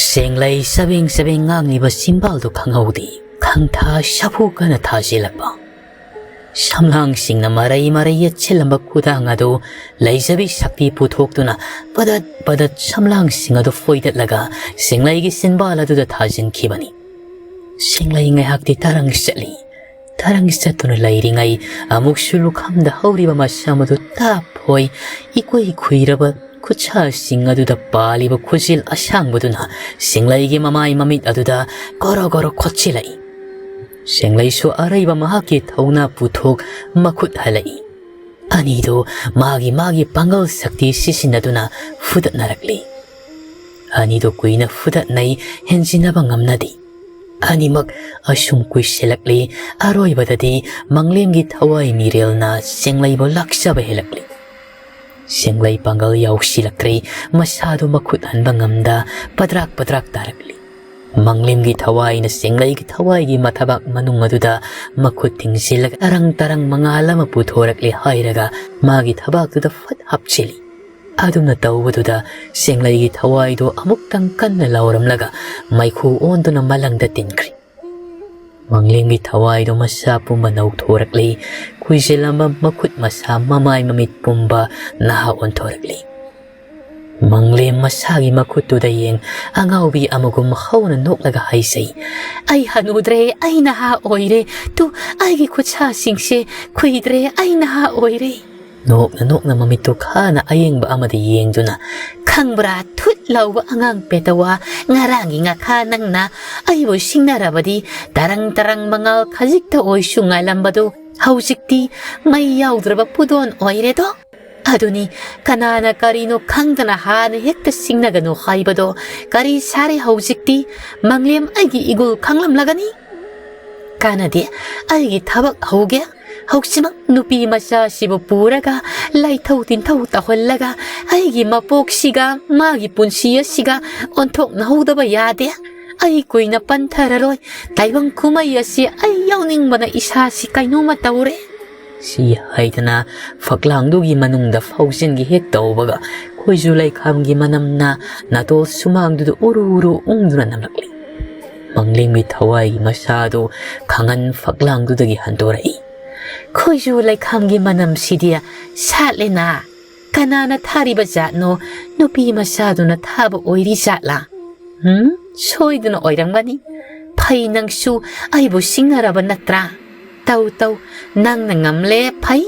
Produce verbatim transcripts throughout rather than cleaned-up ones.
ꯁꯦꯡꯂꯩ ꯆꯕꯦꯡ ꯆꯕꯦꯡ ꯉꯥꯡꯂꯤꯕ ꯆꯤꯝꯕꯥꯜꯗꯨ ꯈꯪꯍꯧꯗꯦ꯫ ꯈꯪꯊꯥ ꯁꯥꯐꯨ ꯀꯟꯅ ꯊꯥꯖꯤꯜꯂꯛꯄ꯫ ꯁꯝꯂꯥꯡꯁꯤꯡꯅ ꯃꯔꯩ ꯃꯔꯩ ꯌꯦꯠꯁꯤꯜꯂꯝꯕ ꯈꯨꯗꯥꯡ ꯑꯗꯨ ꯂꯩꯖꯕꯤ ꯁꯛꯇꯤ ꯄꯨꯊꯣꯛꯇꯨꯅ ꯄꯗꯠ ꯄꯗꯠ ꯁꯝꯂꯥꯡꯁꯤꯡ ꯑꯗꯨ ꯐꯣꯏꯗꯠꯂꯒ ꯁꯦꯡꯂꯩꯒꯤ ꯆꯤꯟꯕꯥꯜ ꯑꯗꯨꯗ ꯊꯥꯖꯤꯟꯈꯤꯕꯅꯤ꯫ ꯁꯦꯡꯂꯩ ꯉꯥꯏꯍꯥꯛꯇꯤ ꯇꯔꯪ ꯆꯠꯂꯤ꯫ ꯇꯔꯪ ꯆꯠꯇꯨꯅ ꯂꯩꯔꯤꯉꯩ ꯑꯃꯨꯛꯁꯨ ꯂꯨꯈꯝꯗ ꯍꯧꯔꯤꯕ ꯃꯁꯝ ꯑꯗꯨ ꯇꯥꯞ ꯍꯣꯏ ꯏꯀꯨꯏ ꯈꯨꯏꯔꯕ ꯈꯨꯠꯁꯥꯁꯤꯡ ꯑꯗꯨꯗ ꯄꯥꯜꯂꯤꯕ ꯈꯨꯖꯤꯜ ꯑꯁꯥꯡꯕꯗꯨꯅ ꯁꯦꯡꯂꯩꯒꯤ ꯃꯃꯥꯏ ꯃꯃꯤꯠ ꯑꯗꯨꯗ ꯒꯣꯔꯣ ꯒꯣꯔꯣ ꯈꯣꯠꯆꯤꯜꯂꯛꯏ꯫ ꯁꯦꯡꯂꯩꯁꯨ ꯑꯔꯩꯕ ꯃꯍꯥꯛꯀꯤ ꯊꯧꯅꯥ ꯄꯨꯊꯣꯛ ꯃꯈꯨꯠ ꯍꯜꯂꯛꯏ꯫ ꯑꯅꯤꯗꯨ ꯃꯥꯒꯤ ꯃꯥꯒꯤ ꯄꯥꯡꯒꯜ ꯁꯛꯇꯤ ꯁꯤꯖꯤꯟꯅꯗꯨꯅ ꯐꯨꯗꯠꯅꯔꯛꯂꯤ꯫ ꯑꯅꯤꯗꯨ ꯀꯨꯏꯅ ꯐꯨꯗꯠꯅꯩ, ꯍꯦꯟꯖꯤꯟꯅꯕ ꯉꯝꯅꯗꯦ꯫ ꯑꯅꯤꯃꯛ ꯑꯁꯨꯝ ꯀꯨꯏꯁꯤꯜꯂꯛꯂꯤ꯫ ꯑꯔꯣꯏꯕꯗꯗꯤ ꯃꯪꯂꯦꯝꯒꯤ ꯊꯋꯥꯏ ꯃꯤꯔꯦꯜꯅ ꯁꯦꯡꯂꯩꯕꯨ ꯂꯥꯛꯆꯕ ꯍꯦꯜꯂꯛꯂꯤ꯫ ꯁꯦꯡꯂꯩ ꯄꯥꯡꯒꯜ ꯌꯥꯎꯁꯤꯜꯂꯛꯇ꯭ꯔꯦ꯫ ꯃꯁꯥꯗꯨ ꯃꯈꯨꯠ ꯍꯟꯕ ꯉꯝꯗ ꯄꯗ꯭ꯔꯥꯛ ꯄꯗ꯭ꯔꯥꯛ ꯇꯥꯔꯛꯂꯤ꯫ ꯃꯪꯂꯦꯝꯒꯤ ꯊꯋꯥꯏꯅ ꯁꯦꯡꯂꯩꯒꯤ ꯊꯋꯥꯏꯒꯤ ꯃꯊꯕꯥꯛ ꯃꯅꯨꯡ ꯑꯗꯨꯗ ꯃꯈꯨꯠ ꯊꯤꯡꯖꯤꯜꯂꯒ ꯇꯔꯪ ꯇꯔꯪ ꯃꯉꯥꯜ ꯑꯃ ꯄꯨꯊꯣꯔꯛꯂꯦ ꯍꯥꯏꯔꯒ ꯃꯥꯒꯤ ꯊꯕꯥꯛꯇꯨꯗ ꯐꯠ ꯍꯥꯞꯆꯤꯜꯂꯤ꯫ ꯑꯗꯨꯝꯅ ꯇꯧꯕꯗꯨꯗ ꯁꯦꯡꯂꯩꯒꯤ ꯊꯋꯥꯏꯗꯨ ꯑꯃꯨꯛꯇꯪ ꯀꯟꯅ ꯂꯥꯎꯔꯝꯂꯒ ꯃꯩꯈꯨ ꯑꯣꯟꯗꯨꯅ ꯃꯂꯪꯗ ꯇꯤꯟꯈ꯭ꯔꯦ꯫ ꯃꯪꯂꯦꯝꯒꯤ ꯊꯋꯥꯏꯗꯨ ꯃꯁꯥ ꯄꯨꯝꯕ ꯅꯧꯊꯣꯔꯛꯂꯤ꯫ ꯈꯨꯏꯖꯤꯜꯂꯝꯕ ꯃꯈꯨꯠ ꯃꯁꯥ ꯃꯃꯥꯏ ꯃꯃꯤꯠ ꯄꯨꯝꯕ ꯅꯍꯥ ꯑꯣꯟꯊꯣꯔꯛꯂꯤ꯫ ꯃꯪꯂꯦꯝ ꯃꯁꯥꯒꯤ ꯃꯈꯨꯠꯇꯨꯗ ꯌꯦꯡ ꯑꯉꯥꯎꯕꯤ ꯑꯃꯒꯨꯝ ꯍꯧꯅ ꯅꯣꯛꯂꯒ ꯍꯥꯏꯖꯩ, "ꯑꯩ ꯍꯅꯨꯗ꯭ꯔꯦ, ꯑꯩ ꯅꯍꯥ ꯑꯣꯏꯔꯦ꯫ ꯇꯨ, ꯑꯩꯒꯤ ꯈꯨꯠꯁꯥꯁꯤꯡꯁꯦ ꯈꯨꯏꯗ꯭ꯔꯦ, ꯑꯩ ꯅꯍꯥ ꯑꯣꯏꯔꯦ"꯫ ꯅꯣꯛꯅ ꯅꯣꯛꯅ ꯃꯃꯤꯠꯇꯨ ꯈꯥꯅ ꯑꯌꯦꯡꯕ ꯑꯃꯗ ꯌꯦꯡꯗꯨꯅ, "ꯈꯪꯕ꯭ꯔꯥ, ꯊꯨꯠ ꯂꯥꯎꯕ ꯑꯉꯥꯡ ꯄꯦꯇꯋꯥ, ꯉꯔꯥꯡꯒꯤ ꯉꯥꯈꯥ ꯅꯪꯅ ꯑꯩꯕꯨ ꯁꯤꯡꯅꯔꯕꯗꯤ ꯇꯔꯪ ꯇꯔꯪ ꯃꯉꯥꯜ ꯈꯖꯤꯛꯇ ꯑꯣꯏꯁꯨ ꯉꯥꯜꯂꯝꯕꯗꯨ ꯍꯧꯖꯤꯛꯇꯤ ꯃꯩ ꯌꯥꯎꯗ꯭ꯔꯕ ꯄꯨꯗꯣꯟ ꯑꯣꯏꯔꯦꯗꯣ"꯫ ꯑꯗꯨꯅꯤ, ꯀꯅꯥꯅ ꯀꯔꯤꯅꯣ ꯈꯪꯗꯅ ꯍꯥꯟꯅ ꯍꯦꯛꯇ ꯁꯤꯡꯅꯒꯅꯨ ꯍꯥꯏꯕꯗꯣ ꯀꯔꯤ ꯁꯥꯔꯦ ꯍꯧꯖꯤꯛꯇꯤ? ꯃꯪꯂꯦꯝ ꯑꯩꯒꯤ ꯏꯒꯨꯜ ꯈꯪꯂꯝꯂꯒꯅꯤ꯫ ꯀꯥꯟꯅꯗꯦ, ꯑꯩꯒꯤ ꯊꯕꯛ ꯍꯧꯒꯦ꯫ ꯍꯧꯖꯤꯛꯃꯛ ꯅꯨꯄꯤ ꯃꯆꯥꯁꯤꯕꯨ ꯄꯨꯔꯒ ꯂꯥꯏꯊꯧ ꯇꯤꯟꯊꯧ ꯇꯧꯍꯜꯂꯒ ꯑꯩꯒꯤ ꯃꯄꯣꯛꯁꯤꯒ ꯃꯥꯒꯤ ꯄꯨꯟꯁꯤ ꯑꯁꯤꯒ ꯑꯣꯟꯊꯣꯛꯅꯍꯧꯗꯕ ꯌꯥꯗꯦ꯫ ꯑꯩ ꯀꯨꯏꯅ ꯄꯟꯊꯔꯔꯣꯏ꯫ ꯇꯥꯏꯕꯪ ꯀꯨꯝꯍꯩ ꯑꯁꯤ ꯑꯩ ꯌꯥꯎꯅꯤꯡꯕꯅ ꯏꯁꯥꯁꯤ ꯀꯩꯅꯣꯝꯃ ꯇꯧꯔꯦ꯫ ꯁꯤ ꯍꯥꯏꯗꯅ ꯐꯛꯂꯥꯡꯗꯨꯒꯤ ꯃꯅꯨꯡꯗ ꯐꯥꯎꯖꯤꯟꯒꯦ ꯍꯦꯛ ꯇꯧꯕꯒ, ꯈꯣꯏꯖꯨ ꯂꯩꯈꯥꯝꯒꯤ ꯃꯅꯝꯅ ꯅꯥꯇꯣꯜ ꯁꯨꯃꯥꯡꯗꯨꯗ ꯎꯔꯨ ꯎꯔꯨ ꯎꯪꯗꯨꯅ ꯅꯝꯂꯛꯂꯤ꯫ ꯃꯪꯂꯦꯝꯒꯤ ꯊꯋꯥꯏꯒꯤ ꯃꯁꯥꯗꯨ ꯈꯪꯍꯟ ꯐꯛꯂꯥꯡꯗꯨꯗꯒꯤ ꯍꯟꯗꯣꯔꯛꯏ꯫ "ꯈꯣꯏꯖꯨ ꯂꯩꯈꯥꯝꯒꯤ ꯃꯅꯝꯁꯤꯗꯤ ꯁꯥꯠꯂꯦꯅ꯫ ꯀꯅꯥꯅ ꯊꯥꯔꯤꯕ ꯖꯥꯠꯅꯣ? ꯅꯨꯄꯤ ꯃꯆꯥꯗꯨꯅ ꯊꯥꯕ ꯑꯣꯏꯔꯤ ꯖꯥꯠꯂꯥ? ꯎꯝ, ꯁꯣꯏꯗꯅ ꯑꯣꯏꯔꯝꯒꯅꯤ꯫ ꯐꯩ, ꯅꯪꯁꯨ ꯑꯩꯕꯨ ꯁꯤꯡꯅꯔꯕ ꯅꯠꯇ꯭ꯔꯥ? ꯇꯧ, ꯇꯧ, ꯅꯪꯅ ꯉꯝꯂꯦ, ꯐꯩ꯫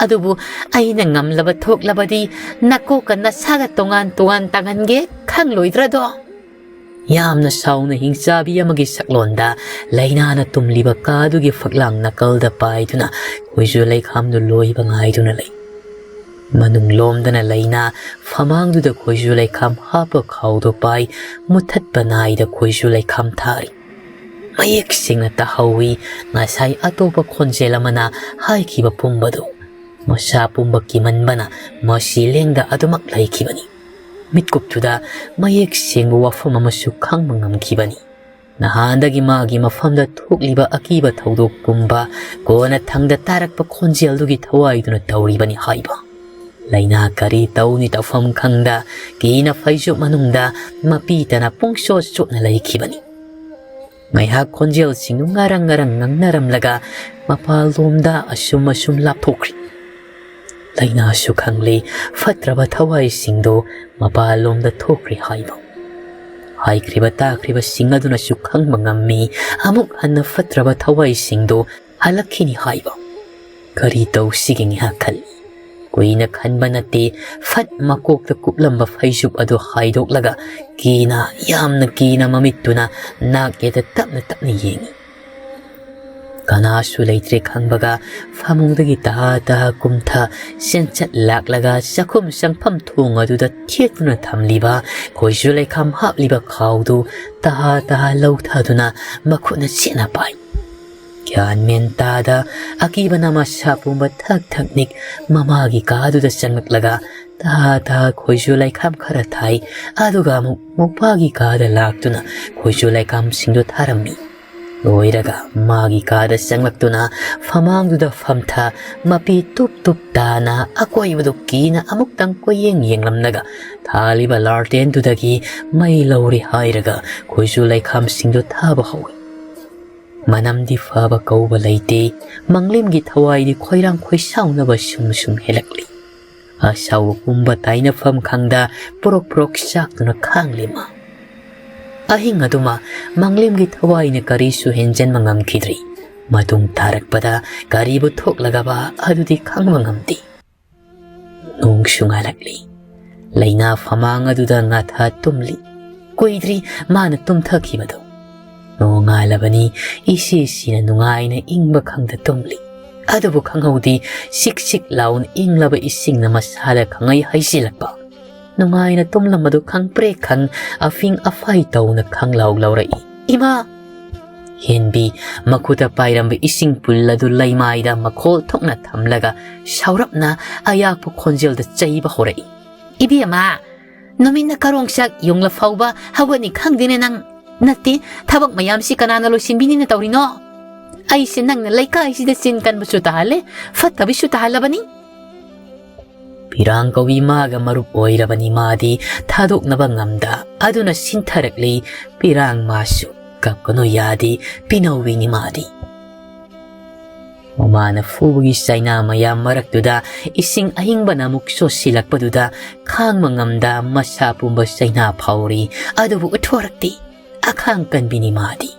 ꯑꯗꯨꯕꯨ ꯑꯩꯅ ꯉꯝꯂꯕ ꯊꯣꯛꯂꯕꯗꯤ ꯅꯀꯣꯛꯀ ꯅꯁꯥꯒ ꯇꯣꯉꯥꯟ ꯇꯣꯉꯥꯟ ꯇꯥꯍꯟꯒꯦ, ꯈꯪꯂꯣꯏꯗ꯭ꯔꯗꯣ?" ꯌꯥꯝꯅ ꯁꯥꯎꯅ ꯍꯤꯡꯆꯥꯕꯤ ꯑꯃꯒꯤ ꯁꯛꯂꯣꯟꯗ ꯂꯩꯅꯥꯅ ꯇꯨꯝꯂꯤꯕ ꯀꯥꯗꯨꯒꯤ ꯐꯛꯂꯥꯡ ꯅꯥꯀꯜꯗ ꯄꯥꯏꯗꯨꯅ ꯈꯣꯏꯖꯨ ꯂꯩꯈꯥꯝꯗꯨ ꯂꯣꯏꯕ ꯉꯥꯏꯗꯨꯅ ꯂꯩ꯫ ꯃꯅꯨꯡ ꯂꯣꯝꯗꯅ ꯂꯩꯅꯥ, ꯐꯃꯥꯡꯗꯨꯗ ꯈꯣꯏꯖꯨ ꯂꯩꯈꯥꯝ ꯍꯥꯞꯄ ꯈꯥꯎꯗꯣ ꯄꯥꯏ, ꯃꯨꯊꯠꯄ ꯅꯥꯏꯗ ꯈꯣꯏꯖꯨ ꯂꯩꯈꯥꯝ ꯊꯥꯔꯤ꯫ ꯃꯌꯦꯛ ꯁꯦꯡꯅ ꯇꯥꯍꯧꯏ ꯉꯁꯥꯏ ꯑꯇꯣꯞꯄ ꯈꯣꯟꯖꯦꯜ ꯑꯃꯅ ꯍꯥꯏꯈꯤꯕ ꯄꯨꯝꯕꯗꯨ꯫ ꯃꯁꯥ ꯄꯨꯝꯕ ꯀꯤꯃꯟꯕꯅ ꯃꯁꯤ ꯂꯦꯡꯗ ꯑꯗꯨꯃꯛ ꯂꯩꯈꯤꯕꯅꯤ꯫ ꯃꯤꯠꯀꯨꯞꯇꯨꯗ ꯃꯌꯦꯛ ꯁꯦꯡꯕ ꯋꯥꯐꯝ ꯑꯃꯁꯨ ꯈꯪꯕ ꯉꯝꯈꯤꯕꯅꯤ꯫ ꯅꯍꯥꯟꯗꯒꯤ ꯃꯥꯒꯤ ꯃꯐꯝꯗ ꯊꯣꯛꯂꯤꯕ ꯑꯀꯤꯕ ꯊꯧꯗꯣꯛ ꯄꯨꯝꯕ ꯀꯣꯟꯅ ꯊꯪꯗ ꯇꯥꯔꯛꯄ ꯈꯣꯟꯖꯦꯜꯗꯨꯒꯤ ꯊꯋꯥꯏꯗꯨꯅ ꯇꯧꯔꯤꯕꯅꯤ ꯍꯥꯏꯕ꯫ ꯂꯩꯅꯥ ꯀꯔꯤ ꯇꯧꯅꯤ ꯇꯧꯐꯝ ꯈꯪꯗ ꯀꯤꯅ ꯐꯩꯖꯨꯞ ꯃꯅꯨꯡꯗ ꯃꯄꯤ ꯇꯅ ꯄꯨꯡꯆꯣꯠ ꯆꯣꯠꯅ ꯂꯩꯈꯤꯕꯅꯤ꯫ ꯉꯥꯏꯍꯥꯛ ꯈꯣꯟꯖꯦꯜꯁꯤꯡꯗꯨ ꯉꯔꯪ ꯉꯔꯪ ꯉꯪꯅꯔꯝꯂꯒ ꯃꯄꯥꯟꯂꯣꯝꯗ ꯑꯁꯨꯝ ꯑꯁꯨꯝ ꯂꯥꯞꯊꯣꯛꯈ꯭ꯔꯤ꯫ ꯂꯩꯅꯥꯁꯨ ꯈꯪꯂꯤ ꯐꯠꯇ꯭ꯔꯕ ꯊꯋꯥꯏꯁꯤꯡꯗꯨ ꯃꯄꯥꯟꯂꯣꯝꯗ ꯊꯣꯛꯈ꯭ꯔꯤ ꯍꯥꯏꯕ꯫ ꯍꯥꯏꯈ꯭ꯔꯤꯕ ꯇꯥꯈ꯭ꯔꯤꯕꯁꯤꯡ ꯑꯗꯨꯅꯁꯨ ꯈꯪꯕ ꯉꯝꯃꯤ ꯑꯃꯨꯛ ꯍꯟꯅ ꯐꯠꯇ꯭ꯔꯕ ꯊꯋꯥꯏꯁꯤꯡꯗꯨ ꯍꯜꯂꯛꯈꯤꯅꯤ ꯍꯥꯏꯕ꯫ ꯀꯔꯤ ꯇꯧꯁꯤꯒꯦ ꯉꯥꯏꯍꯥꯛ ꯈꯜꯂꯤ꯫ ꯀꯨꯏꯅ ꯈꯟꯕ ꯅꯠꯇꯦ, ꯐꯠ ꯃꯀꯣꯛꯇ ꯀꯨꯞꯂꯝꯕ ꯐꯩꯖꯨꯞ ꯑꯗꯨ ꯍꯥꯏꯗꯣꯛꯂꯒ ꯀꯤꯅ, ꯌꯥꯝꯅ ꯀꯤꯅ ꯃꯃꯤꯠꯇꯨꯅ ꯅꯥꯛ ꯌꯦꯠꯇ ꯇꯞꯅ ꯇꯞꯅ ꯌꯦꯡꯏ꯫ ꯀꯅꯥꯁꯨ ꯂꯩꯇ꯭ꯔꯦ ꯈꯪꯕꯒ ꯐꯃꯨꯡꯗꯒꯤ ꯇꯍꯥ ꯇꯍꯥ ꯀꯨꯝꯊ ꯆꯦꯟꯆꯠ ꯂꯥꯛꯂꯒ ꯆꯥꯛꯈꯨꯝ ꯆꯪꯐꯝ ꯊꯣꯡ ꯑꯗꯨꯗ ꯊꯦꯠꯇꯨꯅ ꯊꯝꯂꯤꯕ ꯈꯣꯏꯖꯨ ꯂꯩꯈꯥꯝ ꯍꯥꯞꯂꯤꯕ ꯈꯥꯎꯗꯨ ꯇꯍꯥ ꯇꯍꯥ ꯂꯧꯊꯗꯨꯅ ꯃꯈꯨꯠꯅ ꯆꯦꯠꯅ ꯄꯥꯏ꯫ ꯒ꯭ꯌꯥꯟ ꯃꯦꯟ ꯇꯥꯗ ꯑꯀꯤꯕꯅ ꯃꯁꯥ ꯄꯨꯝꯕ ꯊꯛ ꯊꯛ ꯅꯤꯛ ꯃꯃꯥꯒꯤ ꯀꯥꯗꯨꯗ ꯆꯪꯂꯛꯂꯒ ꯇꯍꯥ ꯇꯍꯥ ꯈꯣꯏꯖꯨ ꯂꯩꯈꯥꯝ ꯈꯔ ꯊꯥꯏ꯫ ꯑꯗꯨꯒ ꯑꯃꯨꯛ ꯃꯧꯄꯥꯒꯤ ꯀꯥꯗ ꯂꯥꯛꯇꯨꯅ ꯈꯣꯏꯖꯨ ꯂꯩꯈꯥꯝꯁꯤꯡꯗꯨ ꯊꯥꯔꯝꯃꯤ꯫ ꯂꯣꯏꯔꯒ ꯃꯥꯒꯤ ꯀꯥꯗ ꯆꯪꯂꯛꯇꯨꯅ ꯐꯃꯥꯡꯗꯨꯗ ꯐꯝꯊ, ꯃꯄꯤ ꯇꯨꯞ ꯇꯨꯞ ꯇꯥꯅ ꯑꯀꯣꯏꯕꯗꯨ ꯀꯤꯅ ꯑꯃꯨꯛꯇꯪ ꯀꯣꯏꯌꯦꯡ ꯌꯦꯡꯂꯝꯂꯒ ꯊꯥꯜꯂꯤꯕ ꯂꯥꯔꯇꯦꯟꯗꯨꯗꯒꯤ ꯃꯩ ꯂꯧꯔꯦ ꯍꯥꯏꯔꯒ ꯈꯨꯠꯁꯨ ꯂꯩꯈꯥꯝꯁꯤꯡꯗꯨ ꯊꯥꯕ ꯍꯧꯏ꯫ ꯃꯅꯝꯗꯤ ꯐꯕ ꯀꯧꯕ ꯂꯩꯇꯦ, ꯃꯪꯂꯦꯝꯒꯤ ꯊꯋꯥꯏꯗꯤ ꯈꯣꯏꯔꯥꯡ ꯈꯣꯏꯁꯥꯎꯅꯕ ꯁꯨꯝ ꯁꯨꯝ ꯍꯦꯜꯂꯛꯂꯤ꯫ ꯑꯁꯥꯎꯕ ꯄꯨꯝꯕ ꯇꯥꯏꯅꯐꯝ ꯈꯪꯗ ꯄ꯭ꯔꯣꯛ ꯄ꯭ꯔꯣꯛ ꯆꯥꯛꯇꯨꯅ ꯈꯥꯡꯂꯤ ꯃꯥ꯫ ꯑꯍꯤꯡ ꯑꯗꯨꯃ ꯃꯪꯂꯦꯝꯒꯤ ꯊꯋꯥꯏꯅ ꯀꯔꯤꯁꯨ ꯍꯦꯟꯖꯟꯕ ꯉꯝꯈꯤꯗ꯭ꯔꯤ꯫ ꯃꯇꯨꯡ ꯇꯥꯔꯛꯄꯗ ꯀꯔꯤꯕꯨ ꯊꯣꯛꯂꯒꯕ ꯑꯗꯨꯗꯤ ꯈꯪꯕ ꯉꯝꯗꯦ꯫ ꯅꯣꯡꯁꯨ ꯉꯥꯜꯂꯛꯂꯤ꯫ ꯂꯩꯅꯥ ꯐꯃꯥꯡ ꯑꯗꯨꯗ ꯉꯥꯊꯥ ꯇꯨꯝꯂꯤ꯫ ꯀꯨꯏꯗ꯭ꯔꯤ ꯃꯥꯅ ꯇꯨꯝꯊꯈꯤꯕꯗꯨ꯫ ꯅꯣꯡꯉꯥꯜꯂꯕꯅꯤ, ꯏꯁꯤ ꯁꯤꯅ ꯅꯨꯡꯉꯥꯏꯅ ꯏꯪꯕ ꯈꯪꯗ ꯇꯨꯝꯂꯤ꯫ ꯑꯗꯨꯕꯨ ꯈꯪꯍꯧꯗꯦ, ꯁꯤꯛ ꯁꯤꯛ ꯂꯥꯎꯅ ꯏꯪꯂꯕ ꯏꯁꯤꯡꯅ ꯃꯁꯥꯗ ꯈꯪꯍꯩ ꯍꯩꯖꯤꯜꯂꯛꯄ꯫ ꯅꯨꯡꯉꯥꯏꯅ ꯇꯨꯝꯂꯝꯕꯗꯨ ꯈꯪꯄ꯭ꯔꯦꯛ ꯈꯪ, ꯑꯐꯤꯡ ꯑꯐꯥꯏ ꯇꯧꯅ ꯈꯪꯂꯥꯎ ꯂꯥꯎꯔꯛꯏ꯫ "ꯏꯃꯥ!" ꯍꯦꯟꯕꯤ ꯃꯈꯨꯠꯇ ꯄꯥꯏꯔꯝꯕ ꯏꯁꯤꯡ ꯄꯨꯜ ꯑꯗꯨ ꯂꯩꯃꯥꯏꯗ ꯃꯈꯣꯜ ꯊꯣꯛꯅ ꯊꯝꯂꯒ ꯁꯥꯎꯔꯞꯅ ꯑꯌꯥꯛꯄ ꯈꯣꯟꯖꯦꯜꯗ ꯆꯩꯕ ꯍꯧꯔꯛꯏ꯫ "ꯏꯕꯦꯝꯃ, ꯅꯨꯃꯤꯠꯅ ꯀꯔꯣꯡ ꯆꯥꯛ ꯌꯨꯡꯂ ꯐꯥꯎꯕ ꯍꯧꯒꯠꯅꯤ ꯈꯪꯗꯦꯅꯦ ꯅꯪ꯫ ꯅꯠꯇꯦ, ꯊꯕꯛ ꯃꯌꯥꯝꯁꯤ ꯀꯅꯥꯅ ꯂꯣꯏꯁꯤꯟꯕꯤꯅꯤꯅ ꯇꯧꯔꯤꯅꯣ? ꯑꯩꯁꯦ ꯅꯪꯅ ꯂꯩꯀꯥꯏꯁꯤꯗ ꯆꯤꯟ ꯀꯟꯕꯁꯨ ꯇꯥꯍꯜꯂꯦ, ꯐꯠꯇꯕꯁꯨ ꯇꯥꯍꯜꯂꯕꯅꯤ꯫" ꯄꯤꯔꯥꯡ ꯀꯧꯕꯤ ꯃꯥꯒ ꯃꯔꯨꯞ ꯑꯣꯏꯔꯕꯅꯤ ꯃꯥꯗꯤ ꯊꯥꯗꯣꯛꯅꯕ ꯉꯝꯗ꯫ ꯑꯗꯨꯅ ꯁꯤꯟꯊꯔꯛꯂꯤ ꯄꯤꯔꯥꯡ ꯃꯥꯁꯨ꯫ ꯀꯞꯀꯅꯨ ꯌꯥꯗꯦ, ꯄꯤꯅꯧꯕꯤꯅꯤ ꯃꯥꯗꯤ꯫ ꯃꯃꯥꯅ ꯐꯨꯕꯒꯤ ꯆꯩꯅꯥ ꯃꯌꯥꯝ ꯃꯔꯛꯇꯨꯗ ꯏꯁꯤꯡ ꯑꯍꯤꯡꯕꯅ ꯑꯃꯨꯛ ꯆꯣꯠꯁꯤꯜꯂꯛꯄꯗꯨꯗ ꯈꯥꯡꯕ ꯉꯝꯗ ꯃꯁꯥ ꯄꯨꯝꯕ ꯆꯩꯅꯥ ꯐꯥꯎꯔꯤ꯫ ꯑꯗꯨꯕꯨ ꯎꯠꯊꯣꯔꯛꯇꯦ꯫ ꯑꯈꯥꯡ ꯀꯟꯕꯤꯅꯤ ꯃꯥꯗꯤ꯫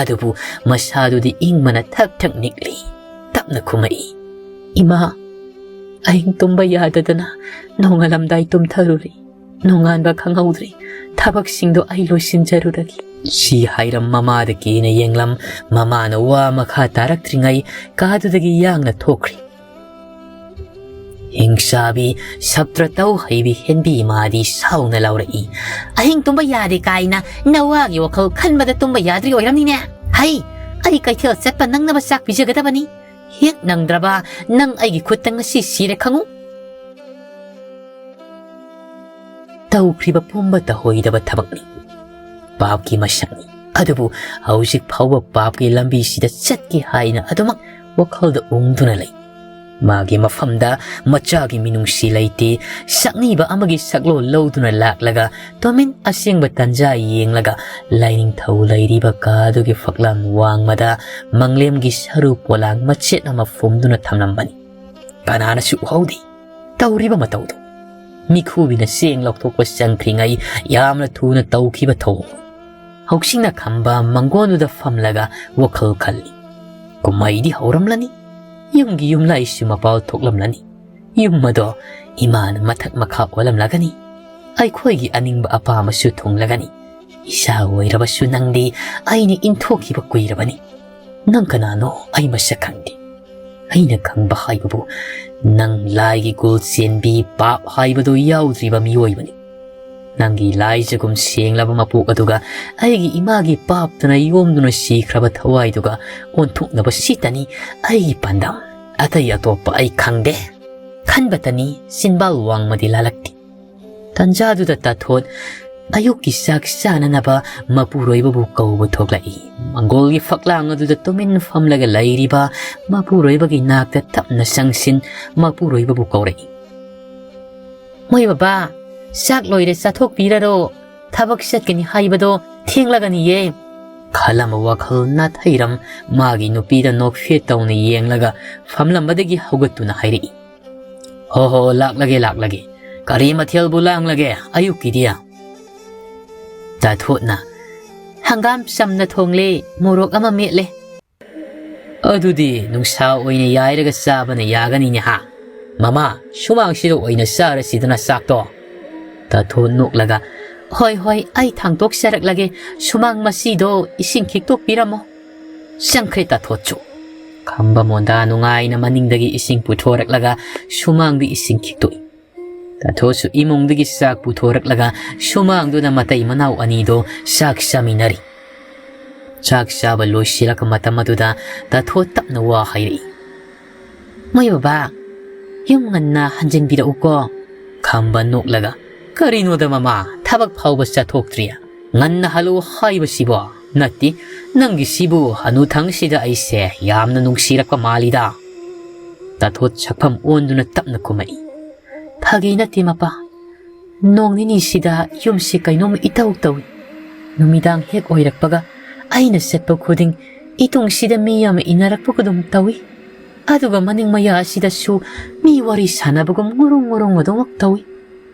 ꯑꯗꯨꯕꯨ ꯃꯁꯥꯗꯨꯗꯤ ꯏꯪꯕꯅ ꯊꯛ ꯊꯛ ꯅꯤꯛꯂꯤ꯫ ꯇꯞꯅ ꯈꯨꯝꯃꯛꯏ, "ꯏꯃꯥ, ꯑꯍꯤꯡ ꯇꯨꯝꯕ ꯌꯥꯗꯗꯅ ꯅꯣꯡꯉꯥꯜꯂꯝꯗꯥꯏ ꯇꯨꯝꯊꯔꯨꯔꯦ꯫ ꯅꯣꯡꯉꯥꯟꯕ ꯈꯪꯍꯧꯗ꯭ꯔꯦ꯫ ꯊꯕꯛꯁꯤꯡꯗꯣ ꯑꯩ ꯂꯣꯏꯁꯤꯟꯖꯔꯨꯔꯒꯦ꯫" ꯁꯤ ꯍꯥꯏꯔꯝ ꯃꯃꯥꯗ ꯀꯤꯅ ꯌꯦꯡꯂꯝ꯫ ꯃꯃꯥꯅ ꯋꯥ ꯃꯈꯥ ꯇꯥꯔꯛꯇ꯭ꯔꯤꯉꯩ ꯀꯥꯗꯨꯗꯒꯤ ꯌꯥꯡꯅ ꯊꯣꯛꯈ꯭ꯔꯦ꯫ ꯍꯤꯡꯆꯥꯕꯤ, ꯁꯞꯇ꯭ꯔ ꯇꯧ ꯍꯩꯕꯤ ꯍꯦꯟꯕꯤ ꯃꯥꯗꯤ ꯁꯥꯎꯅ ꯂꯥꯎꯔꯛꯏ, "ꯑꯍꯤꯡ ꯇꯨꯝꯕ ꯌꯥꯗꯦ ꯀꯥꯏꯅ ꯅꯋꯥꯒꯤ ꯋꯥꯈꯜ ꯈꯟꯕꯗ ꯇꯨꯝꯕ ꯌꯥꯗ꯭ꯔꯤ ꯑꯣꯏꯔꯝꯅꯤꯅꯦ꯫ ꯍꯩ, ꯑꯩ ꯀꯩꯊꯦꯜ ꯆꯠꯄ ꯅꯪꯅꯕ ꯆꯥꯛ ꯄꯤꯖꯒꯗꯕꯅꯤ꯫ ꯍꯦꯛ ꯅꯪꯗ꯭ꯔꯕ ꯅꯪ ꯑꯩꯒꯤ ꯈꯨꯠꯇ ꯉꯁꯤ ꯁꯤꯔꯦ ꯈꯪꯉꯨ꯫" ꯇꯧꯈ꯭ꯔꯤꯕ ꯄꯨꯝꯕ ꯇꯧꯍꯣꯏꯗꯕ ꯊꯕꯛꯅꯤ꯫ ꯄꯥꯞꯀꯤ ꯃꯁꯛꯅꯤ꯫ ꯑꯗꯨꯕꯨ ꯍꯧꯖꯤꯛ ꯐꯥꯎꯕ ꯄꯥꯞꯀꯤ ꯂꯝꯕꯤꯁꯤꯗ ꯆꯠꯀꯦ ꯍꯥꯏꯅ ꯑꯗꯨꯃꯛ ꯋꯥꯈꯜꯗ ꯎꯪꯗꯨꯅ ꯂꯩ꯫ ꯃꯥꯒꯤ ꯃꯐꯝꯗ ꯃꯆꯥꯒꯤ ꯃꯤꯅꯨꯡꯁꯤ ꯂꯩꯇꯦ꯫ ꯁꯛꯅꯤꯕ ꯑꯃꯒꯤ ꯁꯛꯂꯣꯟ ꯂꯧꯗꯨꯅ ꯂꯥꯛꯂꯒ ꯇꯣꯃꯤꯟ ꯑꯁꯦꯡꯕ ꯇꯟꯖꯥ ꯌꯦꯡꯂꯒ ꯂꯥꯏꯅꯤꯡꯊꯧ ꯂꯩꯔꯤꯕ ꯀꯥꯗꯨꯒꯤ ꯐꯛꯂꯥꯡ ꯋꯥꯡꯃꯗ ꯃꯪꯂꯦꯝꯒꯤ ꯁꯔꯨ ꯄꯣꯂꯥꯡ ꯃꯆꯦꯠ ꯑꯃ ꯐꯨꯝꯗꯨꯅ ꯊꯝꯂꯝꯕꯅꯤ꯫ ꯀꯅꯥꯅꯁꯨ ꯎꯍꯧꯗꯦ ꯇꯧꯔꯤꯕ ꯃꯇꯧꯗꯨ꯫ ꯃꯤꯈꯨꯕꯤꯅ ꯆꯦꯡ ꯂꯧꯊꯣꯛꯄ ꯆꯪꯈ꯭ꯔꯤꯉꯩ ꯌꯥꯝꯅ ꯊꯨꯅ ꯇꯧꯈꯤꯕ ꯊꯧꯑꯣꯡ꯫ ꯍꯧꯁꯤꯡꯅ ꯈꯝꯕ ꯃꯪꯒꯣꯟꯗꯨꯗ ꯐꯝꯂꯒ ꯋꯥꯈꯜ ꯈꯜꯂꯤ꯫ ꯀꯨꯝꯍꯩꯗꯤ ꯍꯧꯔꯝꯂꯅꯤ꯫ ꯌꯨꯝꯒꯤ ꯌꯨꯝꯂꯥꯏꯁꯨ ꯃꯄꯥꯜ ꯊꯣꯛꯂꯝꯂꯅꯤ꯫ ꯌꯨꯝ ꯑꯗꯣ ꯏꯃꯥꯅ ꯃꯊꯛ ꯃꯈꯥ ꯑꯣꯜꯂꯝꯂꯒꯅꯤ꯫ ꯑꯩꯈꯣꯏꯒꯤ ꯑꯅꯤꯡꯕ ꯑꯄꯥꯝꯕꯁꯨ ꯊꯨꯡꯂꯒꯅꯤ꯫ ꯏꯆꯥ ꯑꯣꯏꯔꯕꯁꯨ ꯅꯪꯗꯤ ꯑꯩꯅ ꯏꯟꯊꯣꯛꯈꯤꯕ ꯀꯨꯏꯔꯕꯅꯤ꯫ ꯅꯪ ꯀꯅꯥꯅꯣ ꯑꯩ ꯃꯁꯛ ꯈꯪꯗꯦ꯫ ꯑꯩꯅ ꯈꯪꯕ ꯍꯥꯏꯕꯕꯨ ꯅꯪ ꯂꯥꯏꯒꯤ ꯒꯨꯜ ꯆꯦꯟꯕꯤ ꯄꯥꯞ ꯍꯥꯏꯕꯗꯨ ꯌꯥꯎꯗ꯭ꯔꯤꯕ ꯃꯤꯑꯣꯏꯕꯅꯤ꯫ ꯅꯪꯒꯤ ꯂꯥꯏꯖꯒꯨꯝ ꯁꯦꯡꯂꯕ ꯃꯄꯣꯛ ꯑꯗꯨꯒ ꯑꯩꯒꯤ ꯏꯃꯥꯒꯤ ꯄꯥꯞꯇꯅ ꯌꯣꯝꯗꯨꯅ ꯁꯤꯈ꯭ꯔꯕ ꯊꯋꯥꯏꯗꯨꯒ ꯑꯣꯟꯊꯣꯛꯅꯕ ꯁꯤꯇꯅꯤ ꯑꯩꯒꯤ ꯄꯥꯟꯗꯝ꯫ ꯑꯇꯩ ꯑꯇꯣꯞꯄ ꯑꯩ ꯈꯪꯗꯦ꯫ ꯈꯟꯕꯇꯅꯤ ꯆꯤꯟꯕꯥꯜ ꯋꯥꯡꯃꯗꯤ ꯂꯥꯜꯂꯛꯇꯦ꯫ ꯇꯟꯖꯥꯗꯨꯗ ꯇꯥꯊꯣꯠ ꯑꯌꯨꯛꯀꯤ ꯆꯥꯛ ꯆꯥꯅꯅꯕ ꯃꯄꯨꯔꯣꯏꯕꯕꯨ ꯀꯧꯕ ꯊꯣꯛꯂꯛꯏ꯫ ꯃꯪꯒꯣꯜꯒꯤ ꯐꯛꯂꯥꯡ ꯑꯗꯨꯗ ꯇꯨꯃꯤꯟ ꯐꯝꯂꯒ ꯂꯩꯔꯤꯕ ꯃꯄꯨꯔꯣꯏꯕꯒꯤ ꯅꯥꯛꯇ ꯇꯞꯅ ꯆꯪꯁꯤꯟ ꯃꯄꯨꯔꯣꯏꯕꯕꯨ ꯀꯧꯔꯛꯏ꯫ "ꯃꯣꯏ ꯕꯕꯥ, ꯆꯥꯛ ꯂꯣꯏꯔꯦ, ꯆꯥꯊꯣꯛꯄꯤꯔꯔꯣ꯫ ꯊꯕꯛ ꯆꯠꯀꯅꯤ ꯍꯥꯏꯕꯗꯣ ꯊꯦꯡꯂꯒꯅꯤꯌꯦ꯫" ꯈꯜꯂꯝꯕ ꯋꯥꯈꯜ ꯅꯥꯊꯩꯔꯝ ꯃꯥꯒꯤ ꯅꯨꯄꯤꯗ ꯅꯣꯛꯐꯦꯠ ꯇꯧꯅ ꯌꯦꯡꯂꯒ ꯐꯝꯂꯝꯕꯗꯒꯤ ꯍꯧꯒꯠꯇꯨꯅ ꯍꯥꯏꯔꯛꯏ꯫ "ꯍꯣ ꯍꯣ, ꯂꯥꯛꯂꯒꯦ, ꯂꯥꯛꯂꯒꯦ꯫ ꯀꯔꯤ ꯃꯊꯦꯜꯕꯨ ꯂꯥꯡꯂꯒꯦ ꯑꯌꯨꯛꯀꯤꯗꯤ?" ꯇꯥꯊꯣꯠꯅ, "ꯍꯪꯒꯥꯝ ꯆꯝꯅ ꯊꯣꯡꯂꯦ, ꯃꯣꯔꯣꯛ ꯑꯃ ꯃꯦꯠꯂꯦ꯫" "ꯑꯗꯨꯗꯤ ꯅꯨꯡꯁꯥ ꯑꯣꯏꯅ ꯌꯥꯏꯔꯒ ꯆꯥꯕꯅ ꯌꯥꯒꯅꯤꯅꯦ ꯍꯥ? ꯃꯃꯥ, ꯁꯨꯃꯥꯡꯁꯤꯗ ꯑꯣꯏꯅ ꯆꯥꯔꯁꯤꯗꯅ ꯆꯥꯛꯇꯣ꯫" ꯇꯥꯊꯣꯠ ꯅꯣꯛꯂꯒ, "ꯍꯣꯏ ꯍꯣꯏ, ꯑꯩ ꯊꯥꯡꯇꯣꯛꯆꯔꯛꯂꯒꯦ꯫ ꯁꯨꯃꯥꯡ ꯃꯁꯤꯗꯣ ꯏꯁꯤꯡ ꯈꯤꯛꯇꯣꯛꯄꯤꯔꯝꯃꯣ꯫" ꯆꯪꯈ꯭ꯔꯦ ꯇꯥꯊꯣꯠꯁꯨ꯫ ꯈꯝꯕ ꯃꯣꯟꯗꯥ ꯅꯨꯡꯉꯥꯏꯅ ꯃꯅꯤꯡꯗꯒꯤ ꯏꯁꯤꯡ ꯄꯨꯊꯣꯔꯛꯂꯒ ꯁꯨꯃꯥꯡꯗ ꯏꯁꯤꯡ ꯈꯤꯛꯇꯣꯛꯏ꯫ ꯇꯥꯊꯣꯠꯁꯨ ꯏꯃꯨꯡꯗꯒꯤ ꯆꯥꯛ ꯄꯨꯊꯣꯔꯛꯂꯒ ꯁꯨꯃꯥꯡꯗꯨꯗ ꯃꯇꯩ ꯃꯅꯥꯎ ꯑꯅꯤꯗꯣ ꯆꯥꯛ ꯆꯥꯃꯤꯟꯅꯔꯤ꯫ ꯆꯥꯛ ꯆꯥꯕ ꯂꯣꯏꯁꯤꯜꯂꯛꯄ ꯃꯇꯝ ꯑꯗꯨꯗ ꯇꯥꯊꯣꯠ ꯇꯞꯅ ꯋꯥ ꯍꯥꯏꯔꯛꯏ꯫ "ꯃꯣꯏ ꯕꯕꯥ, ꯌꯨꯝ ꯉꯟꯅ ꯍꯟꯖꯤꯟꯕꯤꯔꯛꯎꯀꯣ꯫" ꯈꯝꯕ ꯅꯣꯛꯂꯒ, "ꯀꯔꯤꯅꯣꯗ ꯃꯃꯥ, ꯊꯕꯛ ꯐꯥꯎꯕ ꯆꯠꯊꯣꯛꯇ꯭ꯔꯤ꯫ ꯉꯟꯅ ꯍꯜꯂꯨ ꯍꯥꯏꯕꯁꯤꯕꯣ?" "ꯅꯠꯇꯦ, ꯅꯪꯒꯤꯁꯤꯕꯨ ꯍꯅꯨꯊꯪꯁꯤꯗ ꯑꯩꯁꯦ ꯌꯥꯝꯅ ꯅꯨꯡꯁꯤꯔꯛꯄ ꯃꯥꯜꯂꯤꯗ"꯫ ꯇꯥꯊꯣꯠ ꯁꯛꯐꯝ ꯑꯣꯟꯗꯨꯅ ꯇꯞꯅ ꯈꯨꯝꯃꯛꯏ꯫ "ꯐꯥꯒꯤ ꯅꯠꯇꯦ ꯃꯄꯥ꯫ ꯅꯣꯡ ꯅꯤꯅꯤꯁꯤꯗ ꯌꯨꯝꯁꯤ ꯀꯩꯅꯣꯝ ꯏꯇꯧ ꯇꯧꯏ꯫ ꯅꯨꯃꯤꯗꯥꯡ ꯍꯦꯛ ꯑꯣꯏꯔꯛꯄꯒ ꯑꯩꯅ ꯆꯠꯄ ꯈꯨꯗꯤꯡ ꯏꯇꯨꯡꯁꯤꯗ ꯃꯤ ꯑꯃ ꯏꯟꯅꯔꯛꯄꯒꯨꯝ ꯇꯧꯏ꯫ ꯑꯗꯨꯒ ꯃꯅꯤꯡ ꯃꯌꯥ ꯑꯁꯤꯗꯁꯨ ꯃꯤ ꯋꯥꯔꯤ ꯁꯥꯟꯅꯕꯒꯨꯝ ꯉꯨꯔꯨꯡ ꯉꯨꯔꯨꯡ ꯑꯗꯨꯃꯛ ꯇꯧꯏ꯫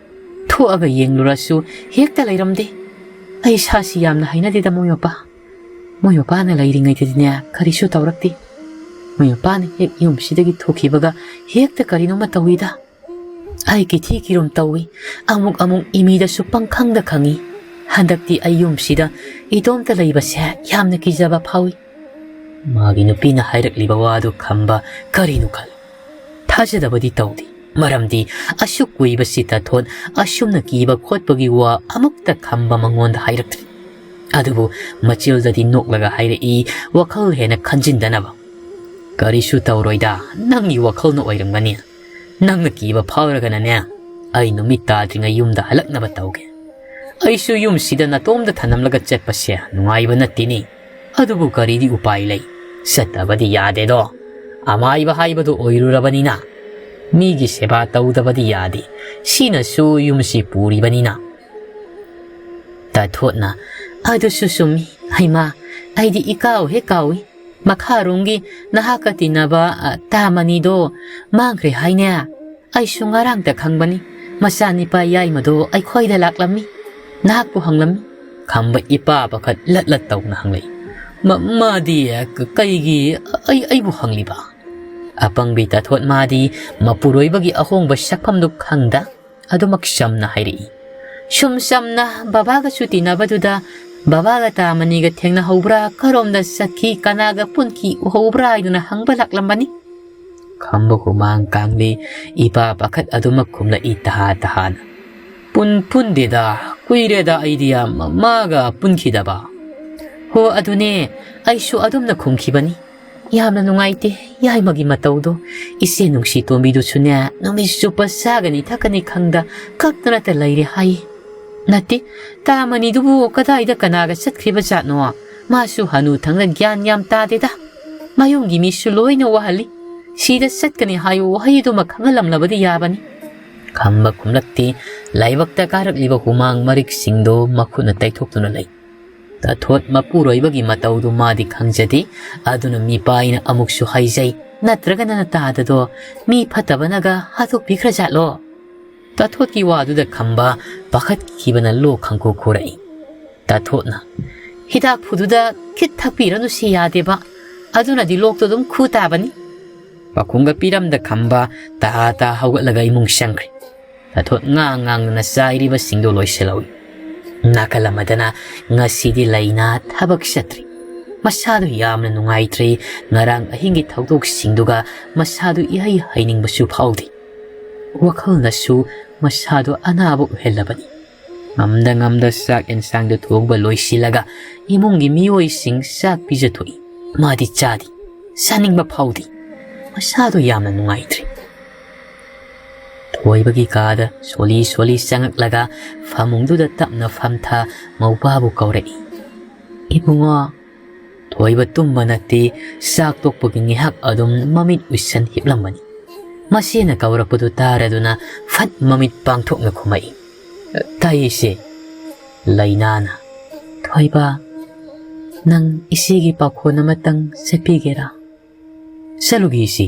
ꯊꯣꯛꯑꯒ ꯌꯦꯡꯂꯨꯔꯁꯨ ꯍꯦꯛꯇ ꯂꯩꯔꯝꯗꯦ꯫ ꯑꯩ ꯏꯁꯥꯁꯤ ꯌꯥꯝꯅ ꯍꯩꯅꯗꯦꯗ ꯃꯣꯏ ꯃꯄꯥ꯫ ꯃꯣꯏ ꯃꯄꯥꯅ ꯂꯩꯔꯤꯉꯩꯗꯗꯤꯅꯦ ꯀꯔꯤꯁꯨ ꯇꯧꯔꯛꯇꯦ꯫ ꯃꯣꯏ ꯃꯄꯥꯅ ꯍꯦꯛ ꯌꯨꯝꯁꯤꯗꯒꯤ ꯊꯣꯛꯈꯤꯕꯒ ꯍꯦꯛꯇ ꯀꯔꯤꯅꯣꯃ ꯇꯧꯏꯗ꯫ ꯑꯩ ꯀꯤꯊꯤ ꯀꯤꯔꯨꯝ ꯇꯧꯏ꯫ ꯑꯃꯨꯛ ꯑꯃꯨꯛ ꯏꯃꯤꯗꯁꯨ ꯄꯪꯈꯪꯗ ꯈꯪꯏ꯫ ꯍꯟꯗꯛꯇꯤ ꯑꯩ ꯌꯨꯝꯁꯤꯗ ꯏꯇꯣꯝꯇ ꯂꯩꯕꯁꯦ ꯌꯥꯝꯅ ꯀꯤꯖꯕ ꯐꯥꯎꯏ"꯫ ꯃꯥꯒꯤ ꯅꯨꯄꯤꯅ ꯍꯥꯏꯔꯛꯂꯤꯕ ꯋꯥꯗꯨ ꯈꯝꯕ ꯀꯔꯤꯅꯣ ꯈꯜꯂꯤ꯫ ꯊꯥꯖꯗꯕꯗꯤ ꯇꯧꯗꯦ, ꯃꯔꯝꯗꯤ ꯑꯁꯨꯛ ꯀꯨꯏꯕꯁꯤ ꯇꯥꯊꯣꯠ ꯑꯁꯨꯝꯅ ꯀꯤꯕ ꯈꯣꯠꯄꯒꯤ ꯋꯥ ꯑꯃꯨꯛꯇ ꯈꯝꯕ ꯃꯉꯣꯟꯗ ꯍꯥꯏꯔꯛꯇ꯭ꯔꯤ꯫ ꯑꯗꯨꯕꯨ ꯃꯆꯤꯜꯗꯗꯤ ꯅꯣꯛꯂꯒ ꯍꯥꯏꯔꯛꯏ, ꯋꯥꯈꯜ ꯍꯦꯟꯅ ꯈꯟꯖꯤꯟꯗꯅꯕ꯫ "ꯀꯔꯤꯁꯨ ꯇꯧꯔꯣꯏꯗ, ꯅꯪꯒꯤ ꯋꯥꯈꯜꯅ ꯑꯣꯏꯔꯝꯒꯅꯤ꯫ ꯅꯪꯅ ꯀꯤꯕ ꯐꯥꯎꯔꯒꯅꯅꯦ, ꯑꯩ ꯅꯨꯃꯤꯠ ꯇꯥꯗ꯭ꯔꯤꯉꯩ ꯌꯨꯝꯗ ꯍꯜꯂꯛꯅꯕ ꯇꯧꯒꯦ꯫ ꯑꯩꯁꯨ ꯌꯨꯝꯁꯤꯗ ꯅꯇꯣꯝꯗ ꯊꯅꯝꯂꯒ ꯆꯠꯄꯁꯦ ꯅꯨꯡꯉꯥꯏꯕ ꯅꯠꯇꯦꯅꯦ꯫ ꯑꯗꯨꯕꯨ ꯀꯔꯤꯗꯤ ꯎꯄꯥꯏ ꯂꯩ? ꯆꯠꯇꯕꯗꯤ ꯌꯥꯗꯦꯗꯣ꯫ ꯑꯃꯥꯏꯕ ꯍꯥꯏꯕꯗꯨ ꯑꯣꯏꯔꯨꯔꯕꯅꯤꯅ ꯃꯤꯒꯤ ꯁꯦꯕꯥ ꯇꯧꯗꯕꯗꯤ ꯌꯥꯗꯦ꯫ ꯁꯤꯅꯁꯨ ꯌꯨꯝꯁꯤ ꯄꯨꯔꯤꯕꯅꯤꯅ"꯫ ꯇꯥꯊꯣꯠꯅ, "ꯑꯗꯨꯁꯨ ꯆꯨꯝꯃꯤ꯫ ꯍꯩꯃꯥ, ꯑꯩꯗꯤ ꯏꯀꯥꯎ ꯍꯦꯛ ꯀꯥꯎꯏ꯫ ꯃꯈꯥꯔꯣꯝꯒꯤ ꯅꯍꯥꯛꯀ ꯇꯤꯟꯅꯕ, ꯑ, ꯇꯥꯃꯅꯤꯗꯣ ꯃꯥꯡꯈ꯭ꯔꯦ ꯍꯥꯏꯅꯦ꯫ ꯑꯩꯁꯨ ꯉꯔꯥꯡꯇ ꯈꯪꯕꯅꯤ꯫ ꯃꯆꯥꯅꯤꯄꯥ ꯌꯥꯏꯃꯗꯣ ꯑꯩꯈꯣꯏꯗ ꯂꯥꯛꯂꯝꯃꯤ꯫ ꯅꯍꯥꯛꯄꯨ ꯍꯪꯂꯝꯃꯤ"꯫ ꯈꯝꯕ ꯏꯄꯥ ꯄꯥꯈꯠ ꯂꯠ ꯂꯠ ꯇꯧꯅ ꯍꯪꯂꯛꯏ꯫ "ꯃ-, ꯃꯥꯗꯤ ꯀ-, ꯀꯩꯒꯤ ꯑꯩ, ꯑꯩꯕꯨ ꯍꯪꯂꯤꯕ?" ꯑꯄꯪꯕꯤ ꯇꯥꯊꯣꯠ ꯃꯥꯗꯤ ꯃꯄꯨꯔꯣꯏꯕꯒꯤ ꯑꯍꯣꯡꯕ ꯁꯛꯐꯝꯗꯨ ꯈꯪꯗ ꯑꯗꯨꯃꯛ ꯆꯝꯅ ꯍꯥꯏꯔꯛꯏ꯫ "ꯁꯨꯝ ꯆꯝꯅ ꯕꯕꯥꯒꯁꯨ ꯇꯤꯟꯅꯕꯗꯨꯗ ꯕꯕꯥꯒ ꯇꯥꯃꯅꯤꯒ ꯊꯦꯡꯅꯍꯧꯕ꯭ꯔꯥ, ꯀꯔꯣꯝꯗ ꯆꯠꯈꯤ, ꯀꯅꯥꯒ ꯄꯨꯟꯈꯤ, ꯎꯍꯧꯕ꯭ꯔꯥ ꯍꯥꯏꯗꯨꯅ ꯍꯪꯕ ꯂꯥꯛꯂꯝꯕꯅꯤ"꯫ ꯈꯝꯕ ꯍꯨꯃꯥꯡ ꯀꯥꯡꯂꯤ ꯏꯄꯥ ꯄꯥꯈꯠ ꯑꯗꯨꯃꯛ ꯈꯨꯝꯂꯛꯏ ꯇꯍꯥ ꯇꯍꯥꯅ꯫ "ꯄꯨꯟ ꯄꯨꯟꯗꯦꯗ, ꯀꯨꯏꯔꯦꯗ ꯑꯩꯗꯤ ꯌꯥꯝ ꯃꯥꯒ ꯄꯨꯟꯈꯤꯗꯕ"꯫ "ꯍꯣ ꯑꯗꯨꯅꯦ, ꯑꯩꯁꯨ ꯑꯗꯨꯝꯅ ꯈꯨꯝꯈꯤꯕꯅꯤ꯫ ꯌꯥꯝꯅ ꯅꯨꯡꯉꯥꯏꯇꯦ ꯌꯥꯏꯃꯒꯤ ꯃꯇꯧꯗꯣ꯫ ꯏꯆꯦ ꯅꯨꯡꯁꯤ ꯇꯣꯝꯕꯤꯗꯨꯁꯨꯅꯦ ꯅꯨꯃꯤꯠ ꯆꯨꯞꯄ ꯆꯥꯒꯅꯤ ꯊꯛꯀꯅꯤ ꯈꯪꯗ ꯀꯛꯇꯅꯇ ꯂꯩꯔꯦ ꯍꯥꯏꯌꯦ꯫ ꯅꯠꯇꯦ, ꯇꯥꯃꯅꯤꯗꯨꯕꯨ ꯀꯗꯥꯏꯗ ꯀꯅꯥꯒ ꯆꯠꯈ꯭ꯔꯤꯕ ꯖꯥꯠꯅꯣ? ꯃꯥꯁꯨ ꯍꯅꯨ ꯊꯪꯗ ꯒ꯭ꯌꯥꯟ ꯌꯥꯝ ꯇꯥꯗꯦꯗ꯫ ꯃꯌꯨꯝꯒꯤ ꯃꯤꯁꯨ ꯂꯣꯏꯅ ꯋꯥꯍꯜꯂꯤ꯫ ꯁꯤꯗ ꯆꯠꯀꯅꯤ ꯍꯥꯏꯌꯨ ꯋꯥꯍꯩꯗꯨꯃ ꯈꯪꯍꯜꯂꯝꯂꯕꯗꯤ ꯌꯥꯕꯅꯤ꯫ ꯈꯝꯕ ꯈꯨꯝꯂꯛꯇꯦ꯫ ꯂꯥꯏꯕꯛꯇ ꯀꯥꯔꯛꯂꯤꯕ ꯍꯨꯃꯥꯡ ꯃꯔꯤꯛꯁꯤꯡꯗꯨ ꯃꯈꯨꯠꯅ ꯇꯩꯊꯣꯛꯇꯨꯅ ꯂꯩ꯫ ꯇꯥꯊꯣꯠ ꯃꯄꯨꯔꯣꯏꯕꯒꯤ ꯃꯇꯧꯗꯨ ꯃꯥꯗꯤ ꯈꯪꯖꯗꯦ꯫ ꯑꯗꯨꯅ ꯃꯤꯄꯥꯏꯅ ꯑꯃꯨꯛꯁꯨ ꯍꯥꯏꯖꯩ, "ꯅꯠꯇ꯭ꯔꯒ ꯅꯅ ꯇꯥꯗꯗꯣ ꯃꯤ ꯐꯠꯇꯕꯅꯒ ꯍꯥꯠꯇꯣꯛꯄꯤꯈ꯭ꯔꯖꯥꯠꯂꯣ?" ꯇꯥꯊꯣꯠꯀꯤ ꯋꯥꯗꯨꯗ ꯈꯝꯕ ꯄꯥꯈꯠꯈꯤꯕꯅ ꯂꯣꯛ ꯈꯪꯈꯨ ꯈꯨꯔꯛꯏ꯫ ꯇꯥꯊꯣꯠꯅ, "ꯍꯤꯗꯥꯛ ꯐꯨꯗꯨꯗ ꯈꯤꯠ ꯊꯛꯄꯤꯔꯅꯨ, ꯁꯤ ꯌꯥꯗꯦꯕ꯫ ꯑꯗꯨꯅꯗꯤ ꯂꯣꯛꯇꯣ ꯑꯗꯨꯝ ꯈꯨ ꯇꯥꯕꯅꯤ"꯫ ꯄꯥꯈꯨꯝꯒ ꯄꯤꯔꯝꯗ ꯈꯝꯕ ꯇꯥ ꯇꯥ ꯍꯧꯒꯠꯂꯒ ꯏꯃꯨꯡ ꯆꯪꯈ꯭ꯔꯦ꯫ ꯇꯥꯊꯣꯠ ꯉꯥꯡ ꯉꯥꯡꯗꯅ ꯆꯥꯏꯔꯤꯕꯁꯤꯡꯗꯨ ꯂꯣꯏꯁꯤꯜꯍꯧꯏ꯫ ꯅꯥꯀꯜ ꯑꯃꯗꯅ ꯉꯁꯤꯗꯤ ꯂꯩꯅꯥ ꯊꯕꯛ ꯆꯠꯇ꯭ꯔꯤ꯫ ꯃꯁꯥꯗꯨ ꯌꯥꯝꯅ ꯅꯨꯡꯉꯥꯏꯇ꯭ꯔꯤ꯫ ꯉꯔꯥꯡ ꯑꯍꯤꯡꯒꯤ ꯊꯧꯗꯣꯛꯁꯤꯡꯗꯨꯒ ꯃꯁꯥꯗꯨ ꯏꯍꯩ ꯍꯩꯅꯤꯡꯕꯁꯨ ꯐꯥꯎꯗꯦ꯫ ꯋꯥꯈꯜꯅꯁꯨ ꯃꯁꯥꯗꯨ ꯑꯅꯥꯕ ꯑꯣꯏꯍꯜꯂꯕꯅꯤ꯫ ꯉꯝꯗ ꯉꯝꯗ ꯆꯥꯛ ꯑꯦꯟꯁꯥꯡꯗꯨ ꯊꯣꯡꯕ ꯂꯣꯏꯁꯤꯜꯂꯒ ꯏꯃꯨꯡꯒꯤ ꯃꯤꯑꯣꯏꯁꯤꯡ ꯆꯥꯛ ꯄꯤꯖꯊꯣꯛꯏ꯫ ꯃꯥꯗꯤ ꯆꯥꯗꯦ, ꯆꯥꯅꯤꯡꯕ ꯐꯥꯎꯗꯦ꯫ ꯃꯁꯥꯗꯨ ꯌꯥꯝꯅ ꯅꯨꯡꯉꯥꯏꯇ꯭ꯔꯤ꯫ ꯊꯣꯏꯕꯒꯤ ꯀꯥꯗ ꯁꯣꯜꯂꯤ ꯁꯣꯜꯂꯤ ꯆꯪꯉꯛꯂꯒ ꯐꯃꯨꯡꯗꯨꯗ ꯇꯞꯅ ꯐꯝꯊ ꯃꯧꯄꯥꯕꯨ ꯀꯧꯔꯛꯏ꯫ "ꯏꯕꯨꯡꯉꯣ"꯫ ꯊꯣꯏꯕ ꯇꯨꯝꯕ ꯅꯠꯇꯦ, ꯆꯥꯛ ꯇꯣꯛꯄꯒꯤ ꯉꯥꯏꯍꯥꯛ ꯑꯗꯨꯝ ꯃꯃꯤꯠ ꯎꯏꯁꯟ ꯍꯤꯞꯂꯝꯕꯅꯤ꯫ ꯃꯆꯦꯅ ꯀꯧꯔꯛꯄꯗꯨ ꯇꯥꯔꯗꯨꯅ ꯐꯠ ꯃꯃꯤꯠ ꯄꯥꯡꯊꯣꯛꯅ ꯈꯨꯝꯃꯛꯏ꯫ "ꯇꯥꯏ ꯏꯆꯦ"꯫ ꯂꯩꯅꯥꯅ, "ꯊꯣꯏꯕ, ꯅꯪ ꯏꯆꯦꯒꯤ ꯄꯥꯈꯣꯟ ꯑꯃꯇꯪ ꯆꯠꯄꯤꯒꯦꯔꯥ?" "ꯆꯠꯂꯨꯒꯦ ꯏꯆꯦ,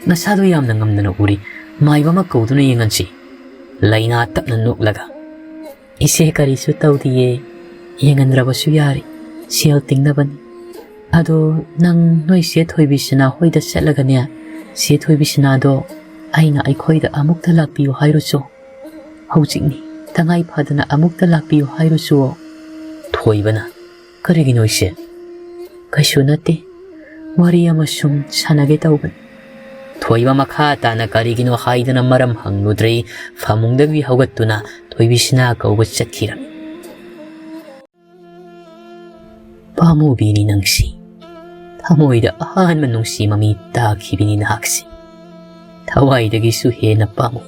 ꯅꯁꯥꯗꯣ ꯌꯥꯝꯅ ꯉꯝꯗꯅ ꯎꯔꯤ, ꯃꯥꯏꯕ ꯑꯃ ꯀꯧꯗꯨꯅ ꯌꯦꯡꯍꯟꯁꯤ"꯫ ꯂꯩꯅꯥ ꯇꯞꯅ ꯅꯣꯛꯂꯒ, "ꯏꯆꯦ ꯀꯔꯤꯁꯨ ꯇꯧꯗꯤꯌꯦ, ꯌꯦꯡꯍꯟꯗ꯭ꯔꯕꯁꯨ ꯌꯥꯔꯤ, ꯁꯦꯜ ꯇꯤꯡꯅꯕꯅꯤ꯫ ꯑꯗꯣ ꯅꯪ ꯅꯣꯏ ꯆꯦ ꯊꯣꯏꯕꯤꯁꯅꯥ ꯍꯣꯏꯗ ꯆꯠꯂꯒꯅꯦ, ꯆꯦ ꯊꯣꯏꯕꯤꯁꯅꯥꯗꯣ ꯑꯩꯅ ꯑꯩꯈꯣꯏꯗ ꯑꯃꯨꯛꯇ ꯂꯥꯛꯄꯤꯌꯨ ꯍꯥꯏꯔꯨꯆꯣ꯫ ꯍꯧꯖꯤꯛꯅꯤ, ꯇꯉꯥꯏ ꯐꯗꯅ ꯑꯃꯨꯛꯇ ꯂꯥꯛꯄꯤꯌꯨ ꯍꯥꯏꯔꯨꯆꯣ"꯫ ꯊꯣꯏꯕꯅ, "ꯀꯔꯤꯒꯤꯅꯣ ꯏꯆꯦ?" "ꯀꯩꯁꯨ ꯅꯠꯇꯦ, ꯋꯥꯔꯤ ꯑꯃ ꯁꯨꯝ ꯁꯥꯟꯅꯒꯦ ꯇꯧꯕꯅꯤ"꯫ ꯊꯣꯏꯕ ꯃꯈꯥ ꯇꯥꯅ ꯀꯔꯤꯒꯤꯅꯣ ꯍꯥꯏꯗꯅ ꯃꯔꯝ ꯍꯪꯂꯨꯗ꯭ꯔꯦ꯫ ꯐꯃꯨꯡꯗꯒꯤ ꯍꯧꯒꯠꯇꯨꯅ ꯊꯣꯏꯕꯤꯁꯅꯥ ꯀꯧꯕ ꯆꯠꯈꯤꯔꯝꯃꯤ꯫ ꯄꯥꯝꯃꯨꯕꯤꯅꯤ ꯅꯪꯁꯤ꯫ ꯊꯃꯣꯏꯗ ꯑꯍꯥꯟꯕ ꯅꯨꯡꯁꯤ ꯃꯃꯤ ꯇꯥꯈꯤꯕꯅꯤ ꯅꯍꯥꯛꯁꯤ꯫ ꯊꯋꯥꯏꯗꯒꯤꯁꯨ ꯍꯦꯟꯅ ꯄꯥꯝꯃꯨ꯫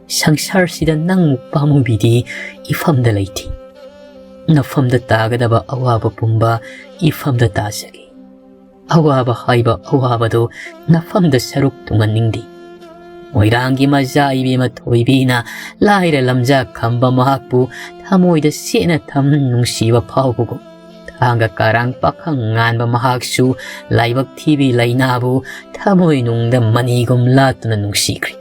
ꯁꯪꯁꯥꯔꯁꯤꯗ ꯅꯪꯃꯨꯛ ꯄꯥꯝꯃꯨꯕꯤꯗꯤ ꯏꯐꯝꯗ ꯂꯩꯇꯦ꯫ ꯅꯐꯝꯗ ꯇꯥꯒꯗꯕ ꯑꯋꯥꯕ ꯄꯨꯝꯕ ꯏꯐꯝꯗ ꯇꯥꯖꯒꯦ꯫ ꯑꯋꯥꯕ ꯍꯥꯏꯕ ꯑꯋꯥꯕꯗꯨ ꯅꯐꯝꯗ ꯁꯔꯨꯛ ꯇꯨꯡꯍꯟꯅꯤꯡꯗꯦ꯫ ꯃꯣꯏꯔꯥꯡꯒꯤ ꯃꯆꯥ ꯏꯕꯦꯝꯃ ꯊꯣꯏꯕꯤꯅ ꯂꯥꯏꯔ ꯂꯝꯖꯥ ꯈꯝꯕ ꯃꯍꯥꯛꯄꯨ ꯊꯃꯣꯏꯗ ꯁꯦꯠꯅ ꯊꯝ ꯅꯨꯡꯁꯤꯕ ꯐꯥꯎꯕꯒꯨꯝ, ꯊꯥꯡꯒ ꯀꯔꯥꯡ ꯄꯥꯈꯪ ꯉꯥꯟꯕ ꯃꯍꯥꯛꯁꯨ ꯂꯥꯏꯕꯛ ꯊꯤꯕꯤ ꯂꯩꯅꯥꯕꯨ ꯊꯃꯣꯏꯅꯨꯡꯗ ꯃꯅꯤꯒꯨꯝ ꯂꯥꯠꯇꯨꯅ ꯅꯨꯡꯁꯤꯈ꯭ꯔꯤ꯫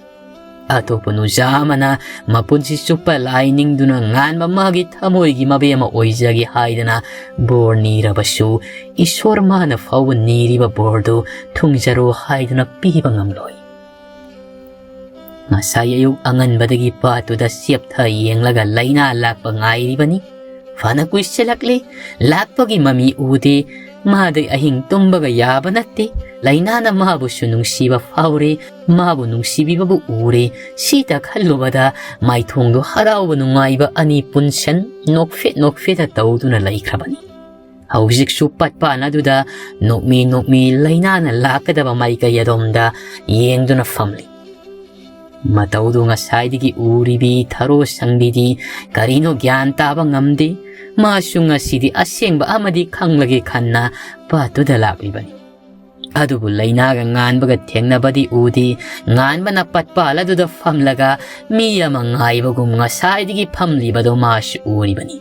ꯑꯇꯣꯞꯄ ꯅꯨꯖꯥ ꯑꯃꯅ ꯃꯄꯨꯟꯁꯤ ꯆꯨꯞꯄ ꯂꯥꯏ ꯅꯤꯡꯗꯨꯅ ꯉꯥꯟꯕ ꯃꯥꯒꯤ ꯊꯃꯣꯏꯒꯤ ꯃꯕꯦꯝꯃ ꯑꯣꯏꯖꯒꯦ ꯍꯥꯏꯗꯅ ꯕꯣꯔ ꯅꯤꯔꯕꯁꯨ, ꯏꯁꯣꯔ ꯃꯥꯅ ꯐꯥꯎꯕ ꯅꯤꯔꯤꯕ ꯕꯣꯔꯗꯨ ꯊꯨꯡꯖꯔꯣ ꯍꯥꯏꯗꯨꯅ ꯄꯤꯕ ꯉꯝꯂꯣꯏ꯫ ꯉꯁꯥꯏ ꯑꯌꯨꯛ ꯑꯉꯟꯕꯗꯒꯤ ꯄꯥꯠꯇꯨꯗ ꯆꯦꯞꯊ ꯌꯦꯡꯂꯒ ꯂꯩꯅꯥ ꯂꯥꯛꯄ ꯉꯥꯏꯔꯤꯕꯅꯤ꯫ ꯐꯅ ꯀꯨꯏꯁꯤꯜꯂꯛꯂꯤ, ꯂꯥꯛꯄꯒꯤ ꯃꯃꯤ ꯎꯗꯦ꯫ ꯃꯥꯗꯤ ꯑꯍꯤꯡ ꯇꯨꯝꯕꯒ ꯌꯥꯕ ꯅꯠꯇꯦ꯫ ꯂꯩꯅꯥꯅ ꯃꯥꯕꯨꯁꯨ ꯅꯨꯡꯁꯤꯕ ꯐꯥꯎꯔꯦ, ꯃꯥꯕꯨ ꯅꯨꯡꯁꯤꯕꯤꯕꯕꯨ ꯎꯔꯦ꯫ ꯁꯤꯇ ꯈꯜꯂꯨꯕꯗ ꯃꯥꯏꯊꯣꯡꯗꯣ ꯍꯔꯥꯎꯕ ꯅꯨꯡꯉꯥꯏꯕ ꯑꯅꯤ ꯄꯨꯟꯁꯟ ꯅꯣꯛꯐꯦꯠ ꯅꯣꯛꯐꯦꯠꯇ ꯇꯧꯗꯨꯅ ꯂꯩꯈ꯭ꯔꯕꯅꯤ꯫ ꯍꯧꯖꯤꯛꯁꯨ ꯄꯠꯄꯥꯟ ꯑꯗꯨꯗ ꯅꯣꯛꯃꯤ ꯅꯣꯛꯃꯤ ꯂꯩꯅꯥꯅ ꯂꯥꯛꯀꯗꯕ ꯃꯥꯏꯀꯩ ꯑꯗꯣꯝꯗ ꯌꯦꯡꯗꯨꯅ ꯐꯝꯂꯤ꯫ ꯃꯇꯧꯗꯨ ꯉꯁꯥꯏꯗꯒꯤ ꯎꯔꯤꯕꯤ ꯊꯔꯣ ꯁꯪꯕꯤꯗꯤ ꯀꯔꯤꯅꯣ ꯒ꯭ꯌꯥꯟ ꯇꯥꯕ ꯉꯝꯗꯦ꯫ ꯃꯥꯁꯨ ꯉꯁꯤꯗꯤ ꯑꯁꯦꯡꯕ ꯑꯃꯗꯤ ꯈꯪꯂꯒꯦ ꯈꯟꯅ ꯄꯥꯠꯇꯨꯗ ꯂꯥꯛꯂꯤꯕꯅꯤ꯫ ꯑꯗꯨꯕꯨ ꯂꯩꯅꯥꯒ ꯉꯥꯟꯕꯒ ꯊꯦꯡꯅꯕꯗꯤ ꯎꯗꯦ꯫ ꯉꯥꯟꯕꯅ ꯄꯠꯄꯥꯜ ꯑꯗꯨꯗ ꯐꯝꯂꯒ ꯃꯤ ꯑꯃ ꯉꯥꯏꯕꯒꯨꯝ ꯉꯁꯥꯏꯗꯒꯤ ꯐꯝꯂꯤꯕꯗꯣ ꯃꯥꯁꯨ ꯎꯔꯤꯕꯅꯤ꯫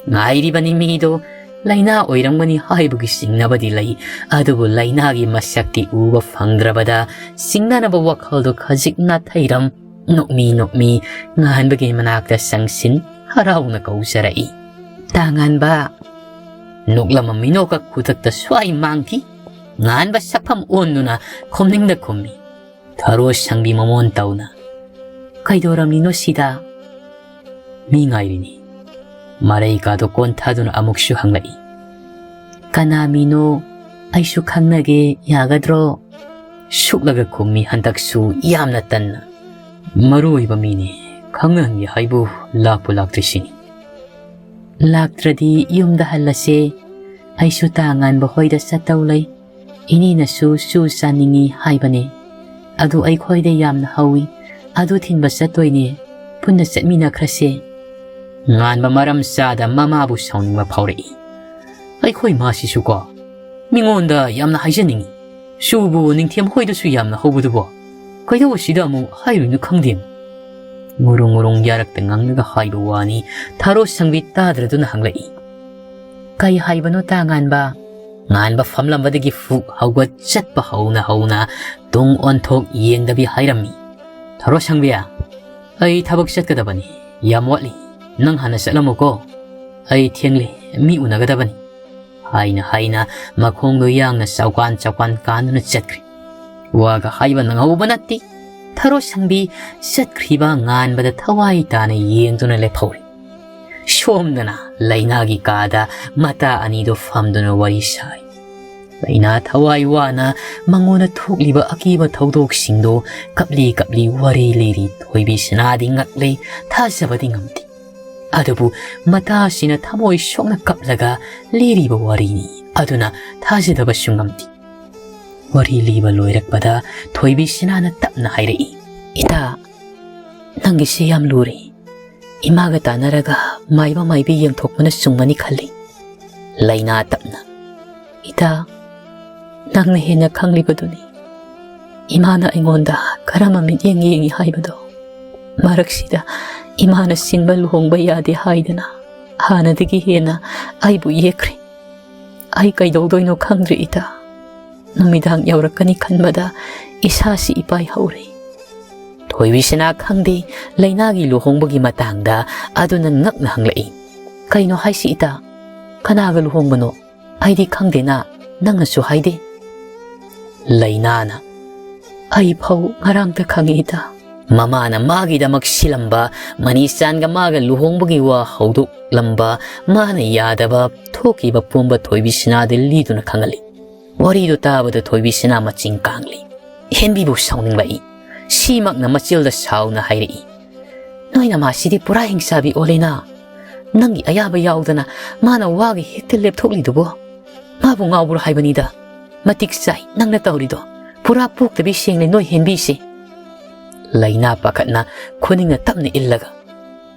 ꯉꯥꯏꯔꯤꯕꯅꯤ ꯃꯤꯗꯣ꯫ ꯂꯩꯅꯥ ꯑꯣꯏꯔꯝꯒꯅꯤ ꯍꯥꯏꯕꯒꯤ ꯆꯤꯡꯅꯕꯗꯤ ꯂꯩ, ꯑꯗꯨꯕꯨ ꯂꯩꯅꯥꯒꯤ ꯃꯁꯛꯇꯤ ꯎꯕ ꯐꯪꯗ꯭ꯔꯕꯗ ꯆꯤꯡꯅꯅꯕ ꯋꯥꯈꯜꯗꯣ ꯈꯖꯤꯛ ꯅꯥꯊꯩꯔꯝ꯫ ꯅꯣꯛꯃꯤ ꯅꯣꯛꯃꯤ ꯉꯥꯟꯕꯒꯤ ꯃꯅꯥꯛꯇ ꯆꯪꯁꯤꯟ ꯍꯔꯥꯎꯅ ꯀꯧꯖꯔꯛꯏ, "ꯇꯥ ꯉꯥꯟꯕ!" ꯅꯣꯛꯂꯝꯕ ꯃꯤꯅꯣꯛꯀ ꯈꯨꯗꯛꯇ ꯁ꯭ꯋꯥꯏ ꯃꯥꯡꯈꯤ꯫ ꯉꯥꯟꯕ ꯁꯛꯐꯝ ꯑꯣꯟꯗꯨꯅ ꯈꯨꯝꯅꯤꯡꯗ ꯈꯨꯝꯃꯤ, ꯊꯔꯣ ꯁꯪꯕꯤ ꯃꯃꯣꯟ ꯇꯧꯅ, "ꯀꯩꯗꯧꯔꯝꯂꯤꯅꯣ ꯁꯤꯗ?" "ꯃꯤ ꯉꯥꯏꯔꯤꯅꯤ꯫" ꯃꯔꯩ ꯀꯥꯗꯣ ꯀꯣꯟꯊꯗꯨꯅ ꯑꯃꯨꯛꯁꯨ ꯍꯪꯂꯛꯏ, "ꯀꯅꯥ ꯃꯤꯅꯣ? ꯑꯩꯁꯨ ꯈꯪꯅꯒꯦ, ꯌꯥꯒꯗ꯭ꯔꯣ?" ꯁꯨꯛꯂꯒ ꯈꯨꯝꯃꯤ ꯍꯟꯗꯛꯁꯨ ꯌꯥꯝꯅ ꯇꯟꯅ, "ꯃꯔꯨ ꯑꯣꯏꯕ ꯃꯤꯅꯤ, ꯈꯪꯅꯍꯟꯒꯦ ꯍꯥꯏꯕꯨ ꯂꯥꯛꯄꯨ ꯂꯥꯛꯇ꯭ꯔꯤꯁꯤꯅꯤ꯫" "ꯂꯥꯛꯇ꯭ꯔꯗꯤ ꯌꯨꯝꯗ ꯍꯜꯂꯁꯦ꯫ ꯑꯩꯁꯨ ꯇꯥ ꯉꯥꯟꯕ ꯍꯣꯏꯗ ꯆꯠꯇꯧ ꯂꯩ꯫ ꯏꯅꯦꯅꯁꯨ ꯆꯨ ꯆꯥꯅꯤꯡꯏ ꯍꯥꯏꯕꯅꯦ꯫ ꯑꯗꯨ ꯑꯩꯈꯣꯏꯗ ꯌꯥꯝꯅ ꯍꯧꯏ꯫ ꯑꯗꯨ ꯊꯤꯟꯕ ꯆꯠꯇꯣꯏꯅꯦ꯫ ꯄꯨꯟꯅ ꯆꯠꯃꯤꯟꯅꯈ꯭ꯔꯁꯦ꯫" ꯉꯥꯟꯕ ꯃꯔꯝ ꯆꯥꯗ ꯃꯃꯥꯕꯨ ꯁꯥꯎꯅꯤꯡꯕ ꯐꯥꯎꯔꯛꯏ꯫ "ꯑꯩꯈꯣꯏ ꯃꯥꯁꯤꯁꯨꯀꯣ, ꯃꯤꯉꯣꯟꯗ ꯌꯥꯝꯅ ꯍꯥꯏꯖꯅꯤꯡꯏ꯫ ꯁꯨꯕꯨ ꯅꯤꯡꯊꯦꯝ ꯍꯣꯏꯗꯁꯨ ꯌꯥꯝꯅ ꯍꯧꯕꯗꯨꯕꯣ꯫ ꯀꯩꯗꯧ ꯑꯁꯤꯗ ꯑꯃꯨꯛ ꯍꯥꯏꯔꯨꯏꯅꯣ ꯈꯪꯗꯦ"꯫ ꯉꯨꯔꯨꯡ ꯉꯨꯔꯨꯡ ꯌꯥꯔꯛꯇ ꯉꯥꯡꯂꯒ ꯍꯥꯏꯕ ꯋꯥꯅꯤ꯫ ꯊꯔꯣ ꯁꯪꯕꯤ ꯇꯥꯗ꯭ꯔꯗꯨꯅ ꯍꯪꯂꯛꯏ꯫ "ꯀꯩ ꯍꯥꯏꯕꯅꯣ ꯇꯥ ꯉꯥꯟꯕ?" ꯉꯥꯟꯕ ꯐꯝꯂꯝꯕꯗꯒꯤ ꯐꯨꯛ ꯍꯧꯒꯠ ꯆꯠꯄ ꯍꯧꯅ ꯍꯧꯅ ꯇꯨꯡ ꯑꯣꯟꯊꯣꯛ ꯌꯦꯡꯗꯕꯤ ꯍꯥꯏꯔꯝꯃꯤ꯫ "ꯊꯔꯣ ꯁꯪꯕꯤ, ꯑꯩ ꯊꯕꯛ ꯆꯠꯀꯗꯕꯅꯤ꯫ ꯌꯥꯝ ꯋꯥꯠꯂꯤ꯫ ꯅꯪ ꯍꯥꯟꯅ ꯆꯠꯂꯝꯃꯨꯀꯣ꯫ ꯑꯩ ꯊꯦꯡꯂꯦ꯫ ꯃꯤ ꯎꯅꯒꯗꯕꯅꯤ"꯫ ꯍꯥꯏꯅ ꯍꯥꯏꯅ ꯃꯈꯣꯡꯗꯣ ꯌꯥꯡꯅ ꯆꯥꯎꯀꯥꯟ ꯆꯥꯎꯀꯥꯟ ꯀꯥꯟꯗꯨꯅ ꯆꯠꯈ꯭ꯔꯦ꯫ ꯋꯥꯒ ꯍꯥꯏꯕ ꯅꯪꯍꯧꯕ ꯅꯠꯇꯦ꯫ ꯊꯔꯣ ꯁꯪꯕꯤ ꯆꯠꯈ꯭ꯔꯤꯕ ꯉꯥꯟꯕꯗ ꯊꯋꯥꯏ ꯇꯥꯅ ꯌꯦꯡꯗꯨꯅ ꯂꯦꯞꯍꯧꯔꯦ꯫ ꯁꯣꯝꯗꯅ ꯂꯩꯅꯥꯒꯤ ꯀꯥꯗ ꯃꯇꯥ ꯑꯅꯤꯗꯣ ꯐꯝꯗꯨꯅ ꯋꯥꯔꯤ ꯁꯥꯔꯤ꯫ ꯂꯩꯅꯥ ꯊꯋꯥꯏ ꯋꯥꯅ ꯃꯉꯣꯟꯗ ꯊꯣꯛꯂꯤꯕ ꯑꯀꯤꯕ ꯊꯧꯗꯣꯛꯁꯤꯡꯗꯣ ꯀꯞꯂꯤ ꯀꯞꯂꯤ ꯋꯥꯔꯤ ꯂꯤꯔꯤ꯫ ꯊꯣꯏꯕꯤ ꯁꯅꯥꯗꯤ ꯉꯛꯂꯦ, ꯊꯥꯖꯕꯗꯤ ꯉꯝꯗꯦ꯫ ꯑꯗꯨꯕꯨ ꯃꯇꯥꯁꯤꯅ ꯊꯃꯣꯏ ꯁꯣꯛꯅ ꯀꯞꯂꯒ ꯂꯤꯔꯤꯕ ꯋꯥꯔꯤꯅꯤ꯫ ꯑꯗꯨꯅ ꯊꯥꯖꯗꯕꯁꯨ ꯉꯝꯗꯦ꯫ ꯋꯥꯔꯤ ꯂꯤꯕ ꯂꯣꯏꯔꯛꯄꯗ ꯊꯣꯏꯕꯤ ꯁꯅꯥꯅ ꯇꯞꯅ ꯍꯥꯏꯔꯛꯏ, "ꯏꯇꯥ, ꯅꯪꯒꯤꯁꯤ ꯌꯥꯝ ꯂꯨꯔꯦ꯫ ꯏꯃꯥꯒ ꯇꯥꯟꯅꯔꯒ ꯃꯥꯏꯕ ꯃꯥꯏꯕꯤ ꯌꯦꯡꯊꯣꯛꯄꯅ ꯆꯨꯝꯃꯅꯤ ꯈꯜꯂꯤ"꯫ ꯂꯩꯅꯥ ꯇꯞꯅ, "ꯏꯇꯥ, ꯅꯪꯅ ꯍꯦꯟꯅ ꯈꯪꯂꯤꯕꯗꯨꯅꯤ꯫ ꯏꯃꯥꯅ ꯑꯩꯉꯣꯟꯗ ꯀꯔꯝꯕ ꯃꯤꯠꯌꯦꯡ ꯌꯦꯡꯉꯤ ꯍꯥꯏꯕꯗꯣ꯫ ꯃꯔꯛꯁꯤꯗ ꯏꯃꯥꯅ ꯁꯤꯟꯕ ꯂꯨꯍꯣꯡꯕ ꯌꯥꯗꯦ ꯍꯥꯏꯗꯅ ꯍꯥꯟꯅꯗꯒꯤ ꯍꯦꯟꯅ ꯑꯩꯕꯨ ꯌꯦꯛꯈ꯭ꯔꯦ꯫ ꯑꯩ ꯀꯩꯗꯧꯗꯣꯏꯅꯣ ꯈꯪꯗ꯭ꯔꯦ ꯏꯇꯥ꯫ ꯅꯨꯃꯤꯗꯥꯡ ꯌꯧꯔꯛꯀꯅꯤ ꯈꯟꯕꯗ ꯏꯁꯥꯁꯤ ꯏꯄꯥꯏ ꯍꯧꯔꯦ"꯫ ꯊꯣꯏꯕꯤꯁꯤꯅ ꯈꯪꯗꯦ ꯂꯩꯅꯥꯒꯤ ꯂꯨꯍꯣꯡꯕꯒꯤ ꯃꯇꯥꯡꯗ꯫ ꯑꯗꯨꯅ ꯉꯛꯅ ꯍꯪꯂꯛꯏ, "ꯀꯩꯅꯣ ꯍꯥꯏꯁꯤ ꯏꯇꯥ? ꯀꯅꯥꯒ ꯂꯨꯍꯣꯡꯕꯅꯣ? ꯑꯩꯗꯤ ꯈꯪꯗꯦꯅ, ꯅꯪꯅꯁꯨ ꯍꯥꯏꯗꯦ"꯫ ꯂꯩꯅꯥꯅ, "ꯑꯩ ꯐꯥꯎ ꯉꯔꯥꯡꯇ ꯈꯪꯉꯤ ꯏꯇꯥ"꯫ ꯃꯃꯥꯅ ꯃꯥꯒꯤꯗꯃꯛ ꯁꯤꯜꯂꯝꯕ ꯃꯅꯤꯆꯥꯟꯒ ꯃꯥꯒ ꯂꯨꯍꯣꯡꯕꯒꯤ ꯋꯥ ꯍꯧꯗꯣꯛꯂꯝꯕ, ꯃꯥꯅ ꯌꯥꯗꯕ ꯊꯣꯛꯈꯤꯕ ꯄꯨꯝꯕ ꯊꯣꯏꯕꯤꯁꯤꯅꯥꯗ ꯂꯤꯗꯨꯅ ꯈꯪꯍꯜꯂꯤ꯫ ꯋꯥꯔꯤꯗꯨ ꯇꯥꯕꯗ ꯊꯣꯏꯕꯤꯁꯤꯅꯥ ꯃꯆꯤꯡ ꯀꯥꯡꯂꯤ꯫ ꯍꯦꯟꯕꯤꯕꯨ ꯁꯥꯎꯅꯤꯡꯂꯛꯏ꯫ ꯁꯤꯃꯛꯅ ꯃꯆꯤꯜꯗ ꯁꯥꯎꯅ ꯍꯥꯏꯔꯛꯏ, "ꯅꯣꯏ ꯅꯃꯥꯁꯤꯗꯤ ꯄꯨꯔꯥ ꯍꯤꯡꯆꯥꯕꯤ ꯑꯣꯜꯂꯦꯅ꯫ ꯅꯪꯒꯤ ꯑꯌꯥꯕ ꯌꯥꯎꯗꯅ ꯃꯥꯅ ꯋꯥꯒꯤ ꯍꯦꯛꯇ ꯂꯦꯞꯊꯣꯛꯂꯤꯗꯨꯕꯣ? ꯃꯥꯕꯨ ꯉꯥꯎꯕ꯭ꯔꯣ ꯍꯥꯏꯕꯅꯤꯗ꯫ ꯃꯇꯤꯛ ꯆꯥꯏ ꯅꯪꯅ ꯇꯧꯔꯤꯗꯣ꯫ ꯄꯨꯔꯥ ꯄꯣꯛꯇꯕꯤ ꯁꯦꯡꯂꯦ ꯅꯣꯏ ꯍꯦꯟꯕꯤꯁꯦ"꯫ ꯂꯩꯅꯥ ꯄꯥꯈꯠꯅ ꯈꯨꯅꯤꯡꯅ ꯇꯞꯅ ꯏꯜꯂꯒ,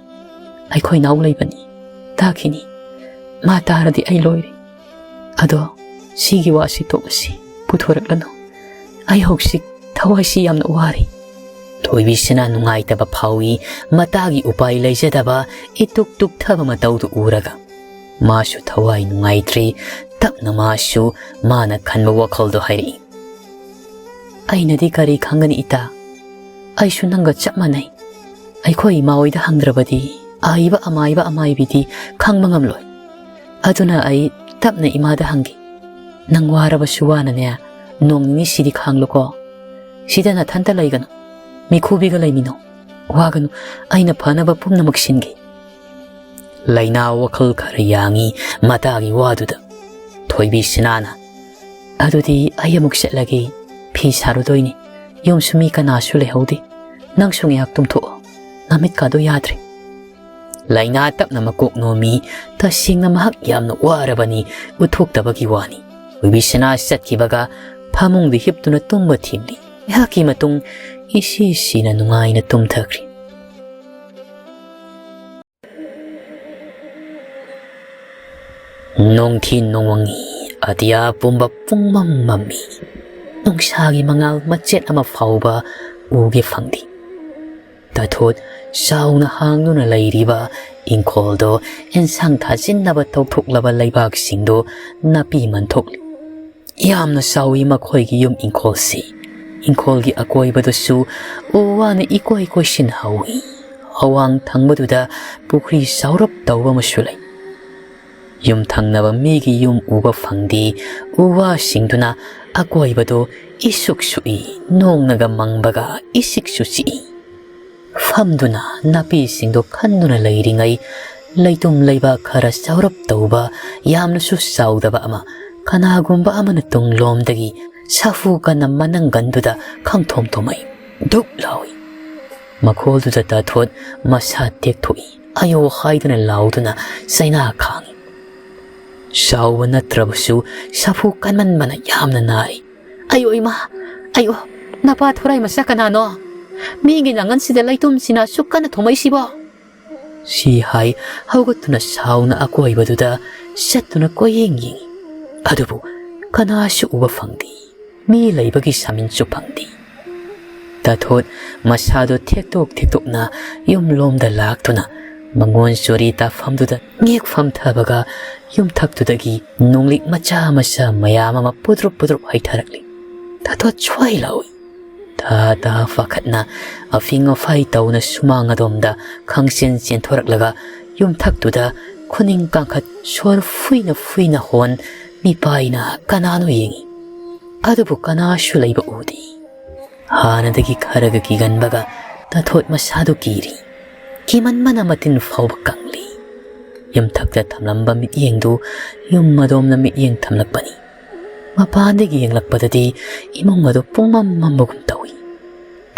ꯑꯩꯈꯣꯏ ꯅꯥꯎ ꯂꯩꯕꯅꯤ, ꯇꯥꯈꯤꯅꯤ꯫ ꯃꯥ ꯇꯥꯔꯗꯤ ꯑꯩ ꯂꯣꯏꯔꯦ꯫ ꯑꯗꯣ ꯁꯤꯒꯤ ꯋꯥꯁꯤ ꯇꯣꯛꯂꯁꯤ, ꯄꯨꯊꯣꯔꯛꯂꯅꯨ꯫ ꯑꯩ ꯍꯧꯖꯤꯛ ꯊꯋꯥꯏꯁꯤ ꯌꯥꯝꯅ ꯋꯥꯔꯤ꯫ ꯊꯣꯏꯕꯤꯁꯅꯥ ꯅꯨꯡꯉꯥꯏꯇꯕ ꯐꯥꯎꯏ, ꯃꯇꯥꯒꯤ ꯎꯄꯥꯏ ꯂꯩꯖꯗꯕ ꯏꯇꯨꯛ ꯇꯨꯛꯊꯕ ꯃꯇꯧꯗꯨ ꯎꯔꯒ꯫ ꯃꯥꯁꯨ ꯊꯋꯥꯏ ꯅꯨꯡꯉꯥꯏꯇ꯭ꯔꯦ, ꯇꯞꯅ ꯃꯥꯁꯨ ꯃꯥꯅ ꯈꯟꯕ ꯋꯥꯈꯜꯗꯣ ꯍꯥꯏꯔꯛꯏ꯫ ꯑꯩꯅꯗꯤ ꯀꯔꯤ ꯈꯪꯒꯅꯤ ꯏꯇꯥ? ꯑꯩꯁꯨ ꯅꯪꯒ ꯆꯞ ꯃꯥꯟꯅꯩ꯫ ꯑꯩꯈꯣꯏ ꯏꯃꯥ ꯍꯣꯏꯗ ꯍꯪꯗ꯭ꯔꯕꯗꯤ ꯑꯏꯕ ꯑꯃꯥꯏꯕ ꯑꯃꯥꯏꯕꯤꯗꯤ ꯈꯪꯕ ꯉꯝꯂꯣꯏ꯫ ꯑꯗꯨꯅ ꯑꯩ ꯇꯞꯅ ꯏꯃꯥꯗ ꯍꯪꯒꯦ꯫ ꯅꯪ ꯋꯥꯔꯕꯁꯨ ꯋꯥꯅꯅꯦ, ꯅꯣꯡ ꯅꯤꯅꯤ ꯁꯤꯗꯤ ꯈꯥꯡꯂꯨꯀꯣ꯫ ꯁꯤꯗ ꯅꯊꯟꯇ ꯂꯩꯒꯅꯨ꯫ ꯃꯤꯈꯨꯕꯤꯒ ꯂꯩꯃꯤꯟꯅꯧ꯫ ꯋꯥꯒꯅꯨ, ꯑꯩꯅ ꯐꯅꯕ ꯄꯨꯝꯅꯃꯛ ꯁꯤꯟꯒꯦ꯫ ꯂꯩꯅꯥ ꯋꯥꯈꯜ ꯈꯔ ꯌꯥꯡꯏ ꯃꯇꯥꯒꯤ ꯋꯥꯗꯨꯗ꯫ ꯊꯣꯏꯕꯤꯁꯅꯥꯅ, "ꯑꯗꯨꯗꯤ ꯑꯩ ꯑꯃꯨꯛ ꯆꯠꯂꯒꯦ꯫ ꯐꯤ ꯁꯥꯔꯨꯗꯣꯏꯅꯤ꯫ ꯌꯨꯝꯁꯨ ꯃꯤ ꯀꯅꯥꯁꯨ ꯂꯩꯍꯧꯗꯦ꯫ ꯅꯪꯁꯨ ꯉꯥꯏꯍꯥꯛ ꯇꯨꯝꯊꯣꯛꯑꯣ꯫ ꯅꯃꯤꯠꯀꯥꯗꯣ ꯌꯥꯗ꯭ꯔꯦ꯫" ꯂꯩꯅꯥ ꯇꯞꯅ ꯃꯀꯣꯛ ꯅꯣꯝꯃꯤ꯫ ꯇꯁꯦꯡꯅ ꯃꯍꯥꯛ ꯌꯥꯝꯅ ꯋꯥꯔꯕꯅꯤ, ꯎꯠꯊꯣꯛꯇꯕꯒꯤ ꯋꯥꯅꯤ꯫ ꯊꯣꯏꯕꯤꯁꯅꯥ ꯆꯠꯈꯤꯕꯒ ꯐꯃꯨꯡꯗ ꯍꯤꯞꯇꯨꯅ ꯇꯨꯝꯕ ꯊꯤꯡꯂꯤ꯫ ꯉꯥꯏꯍꯥꯛꯀꯤ ꯃꯇꯨꯡ ꯏꯁꯤ ꯁꯤꯅ ꯅꯨꯡꯉꯥꯏꯅ ꯇꯨꯝꯊꯈ꯭ꯔꯦ꯫ ꯅꯣꯡꯊꯤ ꯅꯣꯡꯃꯪꯉꯤ, ꯑꯇꯤꯌꯥ ꯄꯨꯝꯕ ꯄꯨꯡꯃꯝ ꯃꯝꯃꯤ꯫ ꯅꯨꯡꯁꯥꯒꯤ ꯃꯉꯥꯜ ꯃꯆꯦꯠ ꯑꯃ ꯐꯥꯎꯕ ꯎꯒꯦ ꯐꯪꯗꯦ꯫ ꯇꯥꯊꯣꯠ ꯆꯥꯎꯅ ꯍꯥꯡꯗꯨꯅ ꯂꯩꯔꯤꯕ ꯏꯪꯈꯣꯜꯗꯣ, ꯑꯦꯟꯁꯥꯡ ꯊꯥꯖꯤꯟꯅꯕ ꯇꯧꯊꯣꯛꯂꯕ ꯂꯩꯕꯥꯛꯁꯤꯡꯗꯣ ꯅꯥꯄꯤ ꯃꯟꯊꯣꯛꯂꯤ꯫ ꯌꯥꯝꯅ ꯆꯥꯎꯏ ꯃꯈꯣꯏꯒꯤ ꯌꯨꯝ ꯏꯪꯈꯣꯜꯁꯤ꯫ ꯏꯪꯈꯣꯜꯒꯤ ꯑꯀꯣꯏꯕꯗꯁꯨ ꯎ ꯋꯥꯅ ꯏꯀꯣꯏ ꯀꯣꯏꯁꯤꯟ ꯍꯧꯏ꯫ ꯑꯋꯥꯡ ꯊꯪꯕꯗꯨꯗ ꯄꯨꯈ꯭ꯔꯤ ꯆꯥꯎꯔꯞ ꯇꯧꯕ ꯑꯃꯁꯨ ꯂꯩ꯫ ꯌꯨꯝ ꯊꯪꯅꯕ ꯃꯤꯒꯤ ꯌꯨꯝ ꯎꯕ ꯐꯪꯗꯦ꯫ ꯎ ꯋꯥꯁꯤꯡꯗꯨꯅ ꯑꯀꯣꯏꯕꯗꯨ ꯏꯁꯨꯛ ꯁꯨꯛꯏ, ꯅꯣꯡꯅꯒ ꯃꯪꯕꯒ ꯏꯁꯤꯛꯁꯨ ꯆꯤꯛꯏ꯫ ꯐꯝꯗꯨꯅ ꯅꯥꯄꯤꯁꯤꯡꯗꯨ ꯈꯟꯗꯨꯅ ꯂꯩꯔꯤꯉꯩ, ꯂꯩꯇꯨꯝ ꯂꯩꯕꯥꯛ ꯈꯔ ꯆꯥꯎꯔꯞ ꯇꯧꯕ, ꯌꯥꯝꯅꯁꯨ ꯆꯥꯎꯗꯕ ꯑꯃ, ꯀꯅꯥꯒꯨꯝꯕ ꯑꯃꯅ ꯇꯨꯡꯂꯣꯝꯗꯒꯤ ꯁꯥꯐꯨ ꯀꯟꯅ ꯃꯅꯪꯒꯟꯗꯨꯗ ꯈꯪꯊꯣꯝ ꯊꯣꯝꯃꯛꯏ꯫ ꯙꯨꯞ ꯂꯥꯎꯏ꯫ ꯃꯈꯣꯜꯗꯨꯗ ꯇꯥꯊꯣꯠ ꯃꯁꯥ ꯇꯦꯛꯊꯣꯛꯏ꯫ "ꯑꯌꯣ" ꯍꯥꯏꯗꯨꯅ ꯂꯥꯎꯗꯨꯅ ꯆꯩꯅꯥ ꯈꯥꯡꯏ꯫ ꯆꯥꯎꯕ ꯅꯠꯇ꯭ꯔꯕꯁꯨ ꯁꯥꯐꯨ ꯀꯟꯃꯟꯕꯅ ꯌꯥꯝꯅ ꯅꯥꯔꯤ꯫ "ꯑꯌꯣ ꯏꯃꯥ, ꯑꯌꯣ, ꯅꯄꯥ ꯊꯣꯔꯥꯏ ꯃꯆꯥ ꯀꯅꯥꯅꯣ? ꯃꯤꯒꯤ ꯅꯥꯉꯟꯁꯤꯗ ꯂꯩꯇꯨꯝꯁꯤꯅ ꯑꯁꯨꯛ ꯀꯟꯅ ꯊꯣꯝꯃꯛꯏꯁꯤꯕꯣ?" ꯁꯤ ꯍꯥꯏ ꯍꯧꯒꯠꯇꯨꯅ ꯁꯥꯎꯅ ꯑꯀꯣꯏꯕꯗꯨꯗ ꯆꯠꯇꯨꯅ ꯀꯣꯏꯌꯦꯡ ꯌꯦꯡꯏ꯫ ꯑꯗꯨꯕꯨ ꯀꯅꯥꯁꯨ ꯎꯕ ꯐꯪꯗꯦ꯫ ꯃꯤ ꯂꯩꯕꯒꯤ ꯁꯥꯃꯤꯟꯁꯨ ꯐꯪꯗꯦ꯫ ꯇꯥꯊꯣꯠ ꯃꯁꯥꯗꯣ ꯊꯦꯛꯇꯣꯛ ꯊꯦꯛꯇꯣꯛꯅ ꯌꯨꯝꯂꯣꯝꯗ ꯂꯥꯛꯇꯨꯅ ꯃꯉꯣꯟ ꯆꯣꯔꯤ ꯇꯥꯐꯝꯗꯨꯗ ꯉꯦꯛ ꯐꯝꯊꯕꯒ ꯌꯨꯝꯊꯛꯇꯨꯗꯒꯤ ꯅꯣꯡꯂꯤꯛ ꯃꯆꯥ ꯃꯆꯥ ꯃꯌꯥꯝ ꯑꯃ ꯄꯨꯗ꯭ꯔꯨꯞ ꯄꯨꯗ꯭ꯔꯨꯞ ꯍꯩꯊꯔꯛꯂꯤ꯫ ꯇꯥꯊꯣꯠ ꯁ꯭ꯋꯥꯏ ꯂꯥꯎꯏ꯫ ꯊꯥ ꯊꯥ ꯐꯥꯈꯠꯅ ꯑꯐꯤꯡ ꯑꯐꯥꯏ ꯇꯧꯅ ꯁꯨꯃꯥꯡ ꯑꯗꯣꯝꯗ ꯈꯪꯆꯦꯟ ꯆꯦꯟꯊꯣꯔꯛꯂꯒ ꯌꯨꯝꯊꯛꯇꯨꯗ ꯈꯨꯅꯤꯡ ꯀꯥꯡꯈꯠ ꯁꯣꯔ ꯐꯨꯏꯅ ꯐꯨꯏꯅ ꯍꯣꯟ ꯃꯤꯄꯥꯏꯅ ꯀꯅꯥꯅꯣ ꯌꯦꯡꯏ꯫ ꯑꯗꯨꯕꯨ ꯀꯅꯥꯁꯨ ꯂꯩꯕ ꯎꯗꯦ꯫ ꯍꯥꯟꯅꯗꯒꯤ ꯈꯔꯒ ꯀꯤꯒꯟꯕꯒ ꯇꯥꯊꯣꯠ ꯃꯁꯥꯗꯨ ꯀꯤꯔꯤ꯫ ꯀꯤꯃꯟꯕꯅ ꯃꯇꯤꯟ ꯐꯥꯎꯕ ꯀꯪꯂꯤ꯫ ꯌꯨꯝꯊꯛꯇ ꯊꯝꯂꯝꯕ ꯃꯤꯠꯌꯦꯡꯗꯨ ꯌꯨꯝ ꯑꯗꯣꯝꯗ ꯃꯤꯠꯌꯦꯡ ꯊꯝꯂꯛꯄꯅꯤ꯫ ꯃꯄꯥꯟꯗꯒꯤ ꯌꯦꯡꯂꯛꯄꯗꯗꯤ ꯏꯃꯨꯡ ꯑꯗꯨ ꯄꯨꯡꯃꯝ ꯃꯝꯕꯒꯨꯝ ꯇꯧꯏ꯫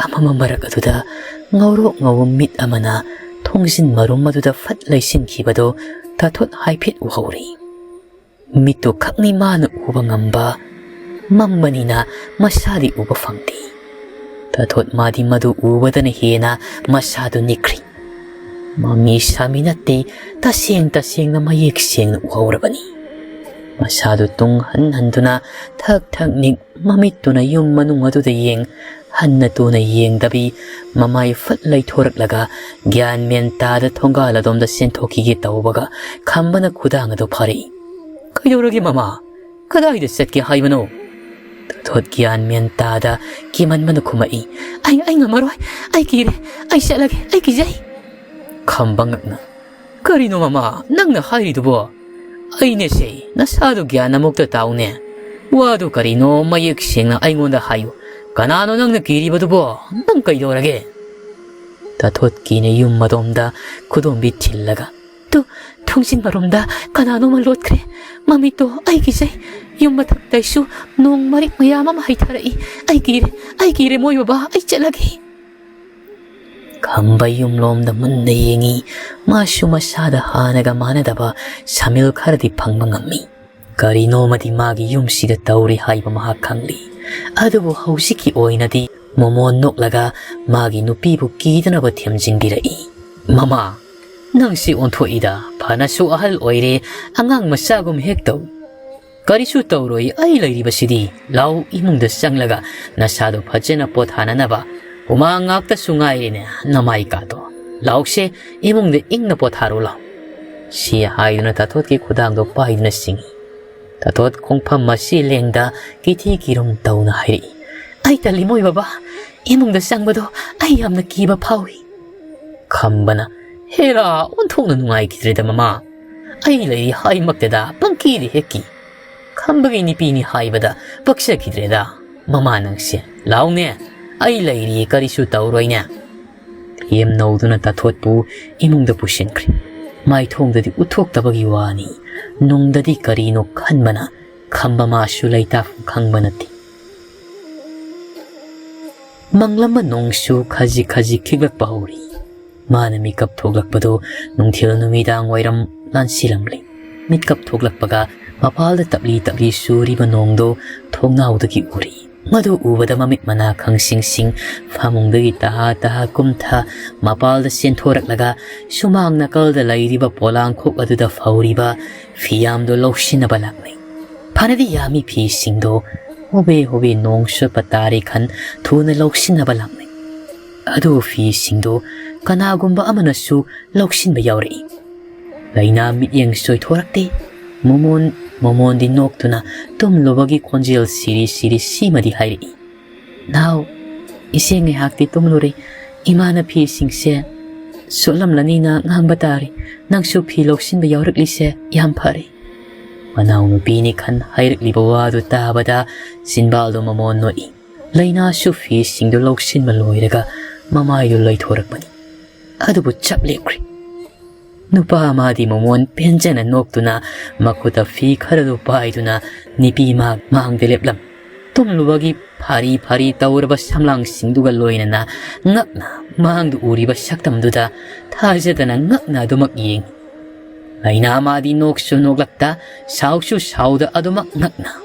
ꯑꯃꯝꯕ ꯃꯔꯛ ꯑꯗꯨꯗ ꯉꯧꯔꯣꯛ ꯉꯧꯕ ꯃꯤꯠ ꯑꯃꯅ ꯊꯣꯡꯖꯤꯟ ꯃꯔꯨꯝ ꯑꯗꯨꯗ ꯐꯠ ꯂꯩꯁꯤꯟꯈꯤꯕꯗꯨ ꯇꯥꯊꯣꯠ ꯍꯥꯏꯐꯦꯠ ꯎꯍꯧꯔꯤ꯫ ꯃꯤꯠꯇꯨ ꯈꯛꯅꯤ ꯃꯥꯅ ꯎꯕ ꯉꯝꯕ, ꯃꯝꯕꯅꯤꯅ ꯃꯁꯥꯗꯤ ꯎꯕ ꯐꯪꯗꯦ꯫ ꯇꯥꯊꯣꯠ ꯃꯥꯗꯤ ꯃꯗꯨ ꯎꯕꯗꯅ ꯍꯦꯟꯅ ꯃꯁꯥꯗꯨ ꯅꯤꯛꯈ꯭ꯔꯤ꯫ ꯃꯃꯤ ꯁꯥꯃꯤ ꯅꯠꯇꯦ, ꯇꯁꯦꯡ ꯇꯁꯦꯡꯅ ꯃꯌꯦꯛ ꯁꯦꯡꯅ ꯎꯍꯧꯔꯕꯅꯤ꯫ ꯃꯁꯥꯗꯨ ꯇꯨꯡ ꯍꯟ ꯍꯟꯗꯨꯅ ꯊꯛ ꯊꯛ ꯅꯤꯛ, ꯃꯃꯤꯠꯇꯨꯅ ꯌꯨꯝ ꯃꯅꯨꯡ ꯑꯗꯨꯗ ꯌꯦꯡ, ꯍꯟꯅ ꯇꯨꯅ ꯌꯦꯡꯗꯕꯤ ꯃꯃꯥꯏ ꯐꯠ ꯂꯩꯊꯣꯔꯛꯂꯒ ꯒ꯭ꯌꯥꯟ ꯃꯦꯟ ꯇꯥꯗ ꯊꯣꯡꯒꯥꯜ ꯑꯗꯣꯝꯗ ꯆꯦꯟꯊꯣꯛꯈꯤꯒꯦ ꯇꯧꯕꯒ ꯈꯝꯕꯅ ꯈꯨꯗꯥꯡ ꯑꯗꯨ ꯐꯥꯔꯛꯏ꯫ "ꯀꯩꯗꯧꯔꯒꯦ ꯃꯃꯥ? ꯀꯗꯥꯏꯗ ꯆꯠꯀꯦ ꯍꯥꯏꯕꯅꯣ?" ꯇꯥꯊꯣꯠ ꯒ꯭ꯌꯥꯟ ꯃꯦꯟ ꯇꯥꯗ ꯀꯤꯃꯟꯕꯅ ꯈꯨꯝꯃꯛꯏ꯫ "ꯑꯩ, ꯑꯩ ꯉꯝꯃꯔꯣꯏ, ꯑꯩ ꯀꯤꯔꯦ, ꯑꯩ ꯆꯠꯂꯒꯦ, ꯑꯩ ꯀꯤꯖꯩ"꯫ ꯈꯝꯕ ꯉꯛꯅ, "ꯀꯔꯤꯅꯣ ꯃꯃꯥ ꯅꯪꯅ ꯍꯥꯏꯔꯤꯗꯨꯕꯣ? ꯑꯩꯅꯦꯁꯦ ꯅꯁꯥꯗꯨ ꯒ꯭ꯌꯥꯟ ꯑꯃꯨꯛꯇ ꯇꯥꯎꯅꯦ꯫ ꯋꯥꯗꯨ ꯀꯔꯤꯅꯣ ꯃꯌꯦꯛ ꯁꯦꯡꯅ ꯑꯩꯉꯣꯟꯗ ꯍꯥꯏꯌꯨ꯫ ꯀꯅꯥꯅꯣ ꯅꯪꯅ ꯀꯤꯔꯤꯕꯗꯨꯕꯣ? ꯅꯪ ꯀꯩꯗꯧꯔꯒꯦ?" ꯇꯥꯊꯣꯠꯀꯤꯅ ꯌꯨꯝ ꯑꯗꯣꯝꯗ ꯈꯨꯗꯣꯝꯕꯤ ꯊꯤꯜꯂꯒ, "ꯇꯨ, ꯊꯣꯡꯖꯤꯟ ꯃꯔꯨꯝꯗ ꯀꯅꯥꯅꯣꯃ ꯂꯣꯠꯈ꯭ꯔꯦ꯫ ꯃꯃꯤꯠꯇꯣ ꯑꯩ ꯀꯤꯖꯩ꯫ ꯌꯨꯝ ꯃꯊꯛꯇꯩꯁꯨ ꯅꯣꯡ ꯃꯔꯤꯛ ꯃꯌꯥꯝ ꯑꯃ ꯍꯩꯊꯔꯛꯏ꯫ ꯑꯩ ꯀꯤꯔꯦ, ꯑꯩ ꯀꯤꯔꯦ ꯃꯣꯏ ꯕꯕꯥ, ꯑꯩ ꯆꯠꯂꯒꯦ"꯫ ꯈꯝꯕ ꯌꯨꯝꯂꯣꯝꯗ ꯃꯨꯟꯅ ꯌꯦꯡꯉꯤ꯫ ꯃꯥꯁꯨ ꯃꯁꯥꯗ ꯍꯥꯟꯅꯒ ꯃꯥꯟꯅꯗꯕ ꯁꯥꯃꯤꯜ ꯈꯔꯗꯤ ꯐꯪꯕ ꯉꯝꯃꯤ꯫ ꯀꯔꯤꯅꯣꯃꯗꯤ ꯃꯥꯒꯤ ꯌꯨꯝꯁꯤꯗ ꯇꯧꯔꯤ ꯍꯥꯏꯕ ꯃꯍꯥꯛ ꯈꯪꯂꯤ꯫ ꯑꯗꯨꯕꯨ ꯍꯧꯖꯤꯛꯀꯤ ꯑꯣꯏꯅꯗꯤ ꯃꯣꯃꯣꯟ ꯅꯣꯛꯂꯒ ꯃꯥꯒꯤ ꯅꯨꯄꯤꯕꯨ ꯀꯤꯗꯅꯕ ꯊꯦꯝꯖꯤꯟꯕꯤꯔꯛꯏ꯫ "ꯃꯃꯥ, "ꯅꯪꯁꯤ ꯑꯣꯟꯊꯣꯛꯏꯗ, ꯐꯅꯁꯨ ꯑꯍꯜ ꯑꯣꯏꯔꯦ, ꯑꯉꯥꯡ ꯃꯆꯥꯒꯨꯝ ꯍꯦꯛ ꯇꯧ꯫ ꯀꯔꯤꯁꯨ ꯇꯧꯔꯣꯏ, ꯑꯩ ꯂꯩꯔꯤꯕꯁꯤꯗꯤ꯫ ꯂꯥꯎ, ꯏꯃꯨꯡꯗ ꯆꯪꯂꯒ ꯅꯁꯥꯗꯣ ꯐꯖꯅ ꯄꯣꯊꯥꯅꯅꯕ꯫ ꯍꯨꯃꯥꯡ ꯉꯥꯛꯇꯁꯨ ꯉꯥꯏꯔꯦꯅꯦ ꯅꯃꯥꯏꯀꯥꯗꯣ꯫ ꯂꯥꯎꯁꯦ, ꯏꯃꯨꯡꯗ ꯏꯪꯅ ꯄꯣꯊꯥꯔꯣ ꯂꯥꯎ"꯫ ꯁꯤ ꯍꯥꯏꯗꯨꯅ ꯇꯥꯊꯣꯠꯀꯤ ꯈꯨꯗꯥꯡꯗꯣ ꯄꯥꯏꯗꯨꯅ ꯆꯤꯡꯏ꯫ ꯇꯥꯊꯣꯠ ꯈꯣꯡꯐꯝ ꯑꯁꯤ ꯂꯦꯡꯗ ꯀꯤꯊꯤ ꯀꯤꯔꯨꯝ ꯇꯧꯅ ꯍꯥꯏꯔꯛꯏ, "ꯑꯩ ꯇꯜꯂꯤ ꯃꯣꯏ ꯕꯕꯥ, ꯏꯃꯨꯡꯗ ꯆꯪꯕꯗꯣ ꯑꯩ ꯌꯥꯝꯅ ꯀꯤꯕ ꯐꯥꯎꯏ"꯫ ꯈꯝꯕꯅ, "ꯍꯦꯔꯥ, ꯑꯣꯟꯊꯣꯛꯅ ꯅꯨꯡꯉꯥꯏꯈꯤꯗ꯭ꯔꯦꯗ ꯃꯃꯥ꯫ ꯑꯩ ꯂꯩꯔꯤ ꯍꯥꯏꯃꯛꯇꯗ ꯄꯪꯀꯤꯗ ꯍꯦꯛ ꯀꯤ꯫ ꯈꯝꯕꯒꯤ ꯅꯨꯄꯤꯅꯤ ꯍꯥꯏꯕꯗ ꯄꯛꯆꯈꯤꯗ꯭ꯔꯦꯗ ꯃꯃꯥ ꯅꯪꯁꯦ꯫ ꯂꯥꯎꯅꯦ, ꯑꯩ ꯂꯩꯔꯤ, ꯀꯔꯤꯁꯨ ꯇꯧꯔꯣꯏꯅꯦ"꯫ ꯊꯦꯝ ꯅꯧꯗꯨꯅ ꯇꯥꯊꯣꯠꯄꯨ ꯏꯃꯨꯡꯗ ꯄꯨꯁꯤꯟꯈ꯭ꯔꯦ꯫ ꯃꯥꯏꯊꯣꯡꯗꯗꯤ ꯎꯠꯊꯣꯛꯇꯕꯒꯤ ꯋꯥꯅꯤ, ꯅꯨꯡꯗꯗꯤ ꯀꯔꯤꯅꯣ ꯈꯟꯕꯅ ꯈꯝꯕ ꯃꯥꯁꯨ ꯂꯩꯇꯥꯐꯝ ꯈꯪꯕ ꯅꯠꯇꯦ꯫ ꯃꯪꯂꯝꯕ ꯅꯣꯡꯁꯨ ꯈꯖꯤꯛ ꯈꯖꯤꯛ ꯈꯤꯛꯂꯛꯄ ꯍꯧꯔꯤ꯫ ꯃꯥꯅ ꯃꯤꯀꯞ ꯊꯣꯛꯂꯛꯄꯗꯨ ꯅꯨꯡꯊꯤꯜ ꯅꯨꯃꯤꯗꯥꯡ ꯋꯥꯏꯔꯝ ꯂꯥꯟꯁꯤꯜꯂꯝꯂꯦ꯫ ꯃꯤꯠꯀꯞ ꯊꯣꯛꯂꯛꯄꯒ ꯃꯄꯥꯜꯗ ꯇꯞꯂꯤ ꯇꯞꯂꯤ ꯆꯨꯔꯤꯕ ꯅꯣꯡꯗꯨ ꯊꯣꯡꯅꯥꯎꯗꯒꯤ ꯎꯔꯤ꯫ ꯃꯗꯨ ꯎꯕꯗ ꯃꯃꯤꯠ ꯃꯅꯥ ꯈꯪꯁꯤꯡꯁꯤꯡ ꯐꯃꯨꯡꯗꯒꯤ ꯇꯍꯥ ꯇꯍꯥ ꯀꯨꯝꯊ ꯃꯄꯥꯜꯗ ꯆꯦꯟꯊꯣꯔꯛꯂꯒ ꯁꯨꯃꯥꯡ ꯅꯥꯀꯜꯗ ꯂꯩꯔꯤꯕ ꯄꯣꯂꯥꯡꯈꯣꯛ ꯑꯗꯨꯗ ꯐꯧꯔꯤꯕ ꯐꯤꯌꯥꯝꯗꯨ ꯂꯧꯁꯤꯟꯅꯕ ꯂꯥꯛꯂꯦ꯫ ꯐꯅꯗꯤ ꯌꯥꯝꯃꯤ ꯐꯤꯁꯤꯡꯗꯣ꯫ ꯍꯣꯕꯦ ꯍꯣꯕꯦ ꯅꯣꯡ ꯆꯣꯠꯄ ꯇꯥꯔꯦ ꯈꯟ ꯊꯨꯅ ꯂꯧꯁꯤꯟꯅꯕ ꯂꯥꯛꯂꯦ꯫ ꯑꯗꯨ ꯐꯤꯁꯤꯡꯗꯣ ꯀꯅꯥꯒꯨꯝꯕ ꯑꯃꯅꯁꯨ ꯂꯧꯁꯤꯟꯕ ꯌꯥꯎꯔꯛꯏ꯫ ꯂꯩꯅꯥ ꯃꯤꯠꯌꯦꯡ ꯆꯣꯏꯊꯣꯔꯛꯇꯦ꯫ ꯃꯣꯃꯣꯟ, ꯃꯣꯃꯣꯟꯗꯤ ꯅꯣꯛꯇꯨꯅ ꯇꯨꯝꯂꯨꯕꯒꯤ ꯈꯣꯟꯖꯦꯜ ꯁꯤꯔꯤ ꯁꯤꯔꯤ ꯁꯤꯃꯗꯤ ꯍꯥꯏꯔꯛꯏ, "ꯅꯥꯎ, ꯏꯆꯦ ꯉꯥꯏꯍꯥꯛꯇꯤ ꯇꯨꯝꯂꯨꯔꯦ꯫ ꯏꯃꯥꯅ ꯐꯤꯁꯤꯡꯁꯦ ꯆꯣꯠꯂꯝꯂꯅꯤꯅ ꯉꯥꯡꯕ ꯇꯥꯔꯦ꯫ ꯅꯪꯁꯨ ꯐꯤ ꯂꯧꯁꯤꯟꯕ ꯌꯥꯎꯔꯛꯂꯤꯁꯦ ꯌꯥꯝ ꯐꯔꯦ"꯫ ꯃꯅꯥꯎꯅꯨꯄꯤꯅꯤ ꯈꯟ ꯍꯥꯏꯔꯛꯂꯤꯕ ꯋꯥꯗꯨ ꯇꯥꯕꯗ ꯆꯤꯟꯕꯥꯜꯗꯨ ꯃꯃꯣꯟ ꯅꯣꯛꯏ꯫ ꯂꯩꯅꯥꯁꯨ ꯐꯤꯁꯤꯡꯗꯨ ꯂꯧꯁꯤꯟꯕ ꯂꯣꯏꯔꯒ ꯃꯃꯥꯏꯗꯨ ꯂꯩꯊꯣꯔꯛꯄꯅꯤ꯫ ꯑꯗꯨꯕꯨ ꯆꯞ ꯂꯦꯞꯈ꯭ꯔꯦ꯫ ꯅꯨꯄꯥ ꯑꯃꯗꯤ ꯃꯃꯣꯟ ꯄꯦꯟꯖꯅ ꯅꯣꯛꯇꯨꯅ ꯃꯈꯨꯠꯇ ꯐꯤ ꯈꯔꯗꯨ ꯄꯥꯏꯗꯨꯅ ꯅꯨꯄꯤ ꯃꯥ ꯃꯥꯡꯗ ꯂꯦꯞꯂꯝ꯫ ꯇꯨꯝꯂꯨꯕꯒꯤ ꯐꯥꯔꯤ ꯐꯥꯔꯤ ꯇꯧꯔꯕ ꯁꯝꯂꯥꯡꯁꯤꯡꯗꯨꯒ ꯂꯣꯏꯅꯅ ꯉꯛꯅ ꯃꯥꯡꯗ ꯎꯔꯤꯕ ꯁꯛꯇꯝꯗꯨꯗ ꯊꯥꯖꯗꯅ ꯉꯛꯅ ꯑꯗꯨꯃꯛ ꯌꯦꯡꯏ꯫ ꯂꯩꯅꯥ ꯃꯥꯗꯤ ꯅꯣꯛꯁꯨ ꯅꯣꯛꯂꯛꯇ, ꯁꯥꯎꯁꯨ ꯁꯥꯎꯗ ꯑꯗꯨꯃꯛ ꯉꯛꯅ